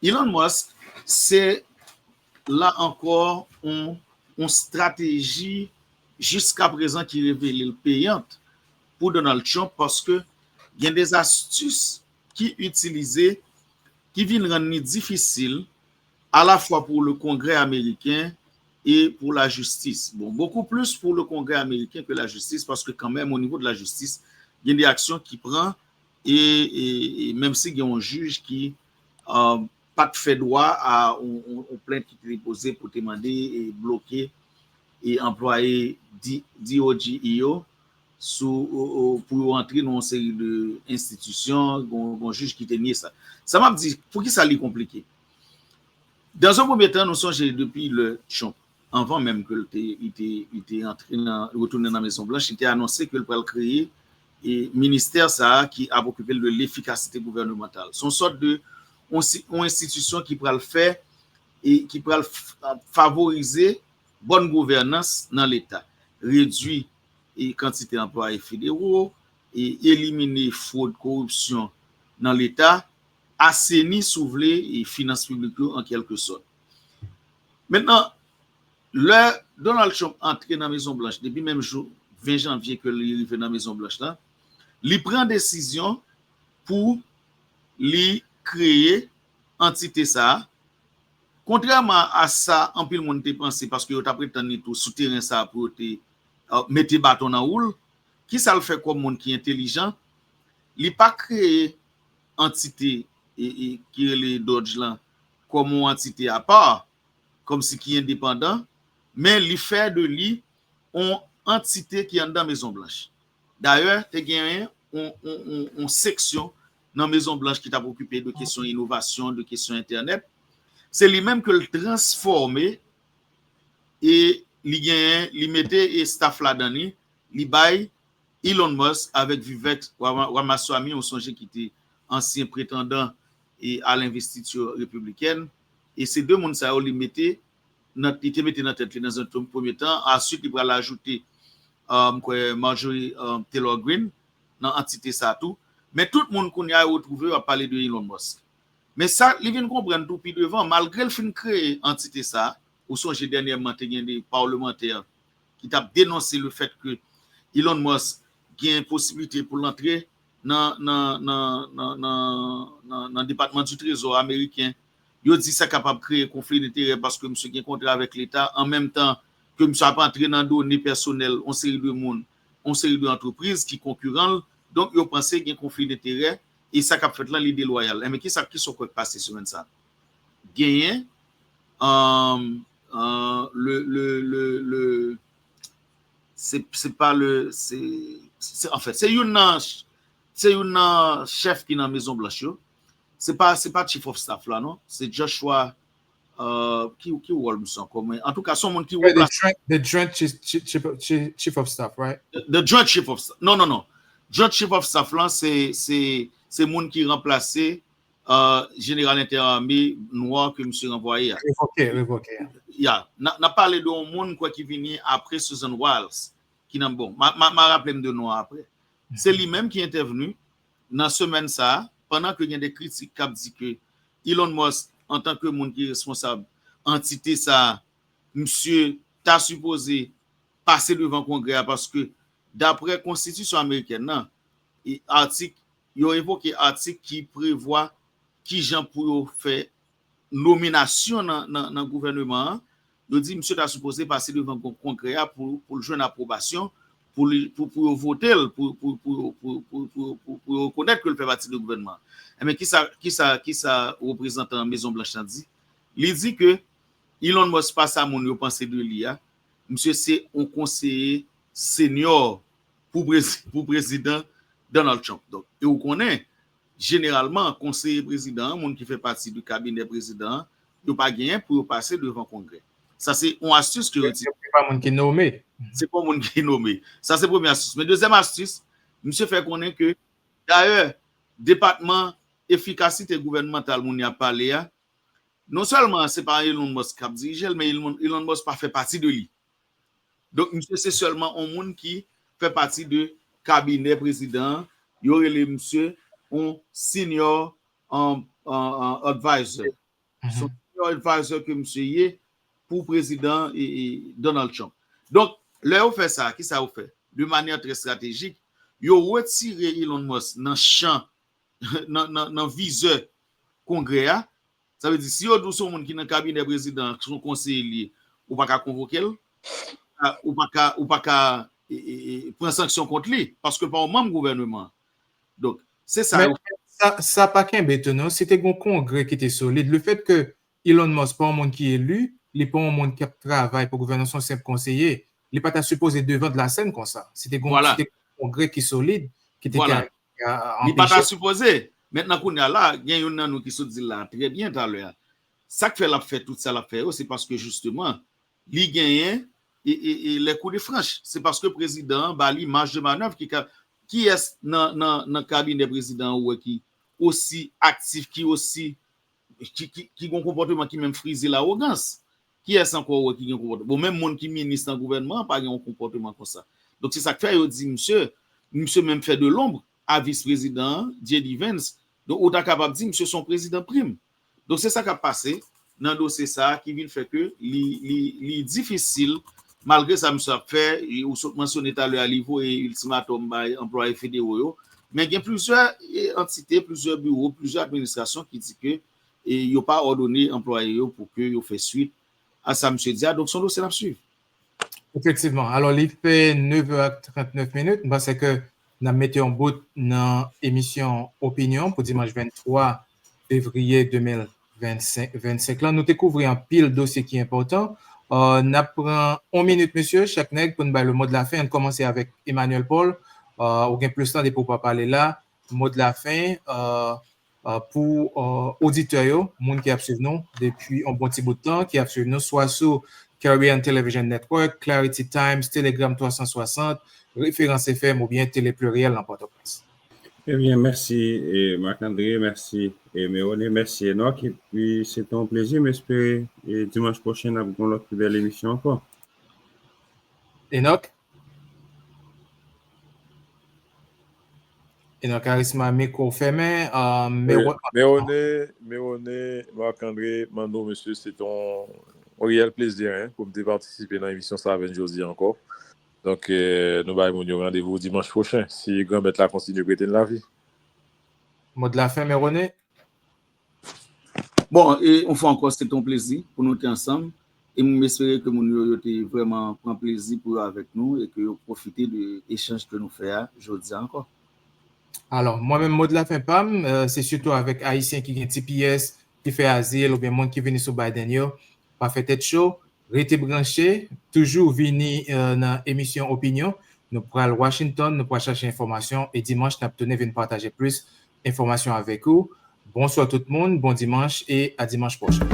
Elon Musk, se la ankò yon, yon estrateji jiska prezan ki revele l peyant pou Donald Trump, paske gen de astis ki itilize, ki vin rann li difisil, alafwa pou le Kongrè ameriken e pou lajistis. Bon, beaucoup plus pour le Congrès américain que la justice, paske kanmenm, o nivo de lajistis, gen de aksyon ki pran, e, e, e menm si gen yon jij ki, euh, pa t fè dwa a yon, yon, yon plent ki te depoze pou te mande e bloke e anplwaye D-, D O J E yo sou, o, o, pou yo antre nan yon seri de enstitisyon, gon, gon jij ki te nye sa. Sa m ap di, poukisa li konplike? Dans un premier temps, nou sonje depi lè Trump, anvan menm ke l te, li te, li te antre nan, retounen nan Mezon Blanch, li te anonse ke l pral kreye e ministè sa a ki ap okipe l de lefikasite gouvènemantal. Se yon sòt de, yon si-, yon enstitisyon ki pral fè, e ki pral f-, favorize bòn gouvènans nan Leta, redui e kantite anplwaye federo, e elimine fwod, koripsyon nan Leta, aseni, si w vle, e finans piblik yo an kèlke sòt. Mentnan, lè Donald Trump antre nan Mezon Blanch, depi menm jou ven janvye ke li rive nan Mezon Blanch la, li pran desizyon pou li kreye antite sa a, kontrèman a sa anpil moun te panse, paske yo t ap ret tann li tou sou teren sa a pou yo te, euh, mete baton nan wou l, kisa l fè kòm moun ki entelijan? Li pa kreye antite e, e, ki rele Doge lan kòm yon antite apa, kòmsi ki endepandan, men li fè de li yon antite ki anndan Mezon Blanch. Dayè, te genyen yon, yon, yon, yon seksyon nan Mezon Blanch ki t ap okipe de kesyon inovasyon, de kesyon entènèt. Se li menm ke l transfòme e li genyen, li mete e staff ladan li, li bay Elon Musk avèk Vivek Rama-, Ramaswamy, ou sonje ki te ansyen pretandan e a lenvestiti repiblikèn. E se de moun sa yo li mete nan, li te mete nan tèt li nan yon premye tan. Answit, li pral ajoute, euh, m kwè, Marjorie, euh, Taylor Greene nan antite sa tou. Men tout moun kounye a yo retwouve yo ap pale de Elon Musk. Men sa, li vin konprann tou pi devan, malgre l fin kreye antite sa, ou sonje dènyèman te gen de palmantè ki t ap denonse le fèt ke Elon Musk gen posiblite pou l antre nan, nan, nan, nan, nan, nan, nan Depatman di Trezò ameriken. Yo di sa kapab kreye konfli denterè paske misye gen kontra avèk Leta, an menm tan ke misye ap antre nan done pèsonèl yon seri de moun, yon seri de antrepriz ki konkiran l. Donk, yo panse gen konfli denterè e sa k ap fèt lan, li delwayal. Enben, kisa, kisa w kwè k pase semèn sa a? Genyen, euh, euh, le, le, le, le, se, se pa le, se, se, anfèt, se youn nan, se youn nan chèf ki nan Mezon Blanch yo. Se pa, se pa Chief of Staff la, non. Se Joshua, euh, ki, ki wòl misye ankò? Men, antouka, se yon moun ki, yeah, the remplase Joint, the Joint Chief, Chief, Chief, Chief, Chief of Staff, right? The, the Joint Chief of Staff. Non, non, non. Joint Chief of Staff lan, se, se, se moun ki ranplase, euh, jeneral entèame nwa ke misye ranvwaye a. Revoke, revoke, yeah. Ya, n a, n ap pale de yon moun, kwè, ki vini apre Susan Wiles, ki nan, bon, ma, ma, ma raple m de non an apre. Se li menm ki entèvni nan semèn sa a, pandan ke gen de kritik k ap di ke Elon Musk, antanke moun ki responsab antite sa a, misye ta sipoze pase devan Kongrè a, paske daprè konstitisyon amerikèn nan, e atik, yo evoke atik ki prevwa kijan pou yo fè nominasyon nan, nan, nan gouvèneman an. Yo di misye ta sipoze pase devan kon-, Kongrè a pou, pou l jwenn apwobasyon, pou li, pou, pou yo vote l, pou, pou yo rekonèt ke l fè pati de gouvèneman an. Enben, kisa, kisa, kisa reprezantan Mezon Blanch lan di? Li di ke Elon Musk pa sa moun yo panse de li a. Misye se yon konseye senyò pou prezi-, pou prezidan Donald Trump. Donk, e ou konnen, jeneralman, konseye prezidan an, moun ki fè pati de kabinè prezidan an, yo pa genyen pou yo pase devan Kongrè. Sa se yon astis ke yo di. Se pa moun ki nome. Se pa moun ki nome. Sa se premye astis. Men dezyèm astis, misye fè konnen ke, dayè, depatman efikasite gouvènmantal moun y ap pale a, non sèlman se pa Elon Musk k ap dirije l, men Elon, Elon Musk pa fè pati de li. Donk, misye se sèlman yon moun ki fè pati de kabinè prezidan an. Yo rele misye yon senior, um, uh, uh, advisor. Se yon senior advisor ke misye ye pou prezidan e, e Donald Trump. Donk, lè yo fè sa, ki sa yo fè? De manyè trè estratejik, yo retire Elon Musk nan chan, nan, nan, nan vizè Kongrè a. Sa vle di, si yo di w se yon moun ki nan kabinè prezidan an, se yon konseye li ye, ou pa ka konvoke l, ou pa ka, ou pa ka e, e, e, pran sanksyon kont li, paske l pa yon manm gouvèneman an. Donk, se sa yo. Men sa, sa pa kenbe tou, non. Si te gen yon Kongrè ki te solid, lefèt ke Elon Musk pa yon moun ki eli, li pa yon moun k ap travay pou gouvènman, se yon senp konseye, li pa ta sipoze devan de la sèn konsa. Si te gen, si te gen yon Kongrè ki solid, ki te ka, ka anpeche. Li pa ta sipoze. Mentnan, kounye a la, gen youn nan nou ki sot di l la trè byen talè a. Sa k fè l ap fè tout sa l ap fè yo, se paske jisteman, li genyen e, e, e les coups de franche. Se paske prezidan an ba li marge de manœuvre ki ka, kiyès nan, nan, nan kabinè prezidan an ou wè ki osi aktif, ki osi, ki, ki, ki gen yon konpòteman ki menm frize lawogans? Kiyès ankò ou wè ki gen konpòteman? Bon, menm moun ki minis nan gouvènman an pa gen yon konpòteman konsa. Donk, se sa k fè yo di misye, misye menm fè de lonb a vis prezidan an, J D Vance. Donk, ou ta kapab di misye se yon prezidan prim. Donk, se sa k ap pase nan dosye sa a ki vin fè ke li, li, li difisil, malgre sa misye ap fè, e ou sot mansyone talè a, li voye iltimatòm bay anplwaye federo yo, men gen plizyè, e, antite, plizyè biwo, plizyè administrasyon ki di ke, e, yo pa òdone anplwaye yo pou ke yo fè swit a sa misye di a. Donk, se yon dosye n ap swiv. Efektivman. Alò, li fè nèf è ak trannèf minit. M panse ke n ap mete yon bout nan emisyon Opinyon pou dimanch venntwa fevriye de mil vennsenk, vennsenk lan. Nou te kouvri anpil dosye ki enpòtan. Euh, n ap pran yon minit, mesye, chak nèg, pou n bay le mot de la fin. Ann kòmanse avèk Emmanuel Paul. Euh, ou gen plis tan depi w pa pale la. Mot de la fin, euh, euh, pou, euh, oditè yo, moun ki ap swiv nou depi yon bon ti bout tan, ki ap swiv nou swa sou Caribbean Television Network, Clarity Times, Telegram twa san swasant, Référence F M oubyen Télé Pluriel nan Pòtoprens. Ebyen, mèsi, e, Marc André, mèsi, e, Mérone, mèsi, Enock, epi se te yon plezi, m espere, e, dimanch pwochen, n ap gen yon lòt pi bèl emisyon ankò. Enock? Enock Charisma, mikwo w fèmen, euh, Mérone, Mérone, Marc André, Mano, mesye, se te yon, yon reyèl plezi, en, pou m te patisipe nan emisyon sa avè n jodi a ankò. Donk, euh, nou bay moun yo randevou dimanch pwochen, si Granmèt la kontinye prete n lavi. Mot de la fin, Mérone? Bon, e yon fwa ankò, se te yon plezi pou nou te ansanm. E m espere ke moun yo, yo te vrèman pran plezi pou yo avèk nou e ke yo pwofite de echanj ke nou fè a jodi a ankò. Alò, mwen menm, mo de la fen pa m, euh, se sitou avèk Ayisyen ki gen T P S, ki fè azil, oubyen moun ki vini sou Biden yo, pa fè tèt cho, rete branche, toujou vini, euh, nan emisyon Opinyon. Nou pral Washington, nou pral chache enfòmasyon, e dimanch, n ap tounen vin pataje plis enfòmasyon avèk ou. Bonswa tout moun, bon dimanch e a dimanch pwochen.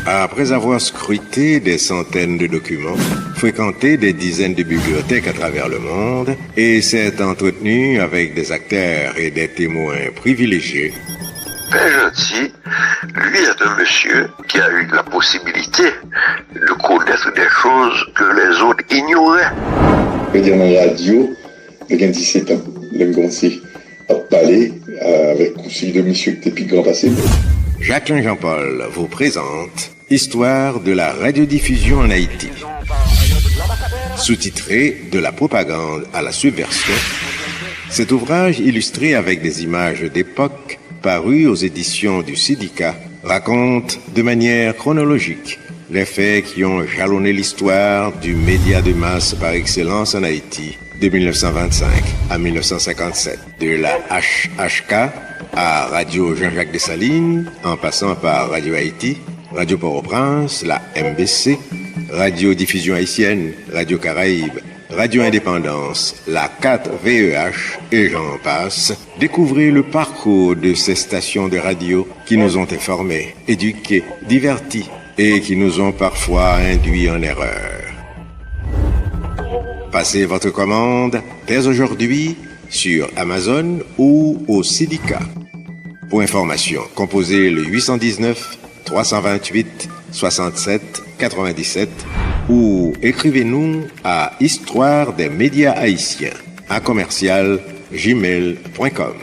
Après avoir scruté des centaines de documents, fréquenté des dizaines de bibliothèques à travers le monde et s'être entretenu avec des acteurs et des témoins privilégiés, Pè Janti, lui, est un monsieur qui a eu la possibilité de connaître des choses que les autres ignoraient. Mwen te nan radyo, mwen gen disèt an, lè m kòmanse ap pale, euh, avèk yon seri de mesye ki te pi gran pase m. Jacquelin Jean-Paul vous présente Histoire de la radiodiffusion en Haïti. Sous-titré De la propagande à la subversion, cet ouvrage illustré avec des images d'époque, paru aux éditions du Sidica, raconte de manière chronologique les faits qui ont jalonné l'histoire du média de masse par excellence en Haïti, de mille neuf cent vingt-cinq à mille neuf cent cinquante-sept. De la H H K à Radio Jean-Jacques Dessalines, en passant par Radio Haïti, Radio Port-au-Prince, la M B C, Radio Diffusion Haïtienne, Radio Caraïbes, Radio Indépendance, la quatre V E H, et j'en passe, découvrez le parcours de ces stations de radio qui nous ont informés, éduqués, divertis et qui nous ont parfois induits en erreur. Passez votre commande dès aujourd'hui sur Amazon ou au Cidica. Pour information, composez le huit cent dix-neuf, trois cent vingt-huit, soixante-sept, quatre-vingt-dix-sept ou écrivez-nous à histoire des médias haïtiens à commercial gmail point com.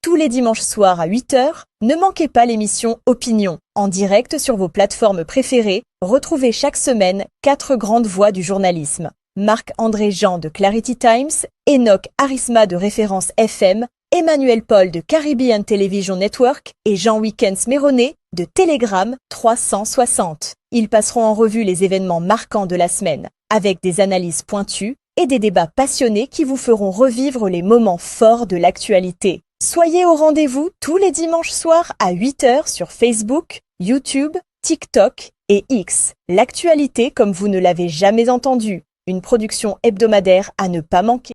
Tous les dimanches soirs à huit heures, ne manquez pas l'émission Opinion, en direct sur vos plateformes préférées. Retrouvez chaque semaine quatre grandes voix du journalisme. Marc-André Jean de Clarity Times, Enoch Arisma de Référence F M, Emmanuel Paul de Caribbean Television Network et Jean Wickens Méronet de Telegram trois cent soixante. Ils passeront en revue les événements marquants de la semaine, avec des analyses pointues et des débats passionnés qui vous feront revivre les moments forts de l'actualité. Soyez au rendez-vous tous les dimanches soirs à huit heures sur Facebook, YouTube, TikTok et X. L'actualité comme vous ne l'avez jamais entendue, une production hebdomadaire à ne pas manquer.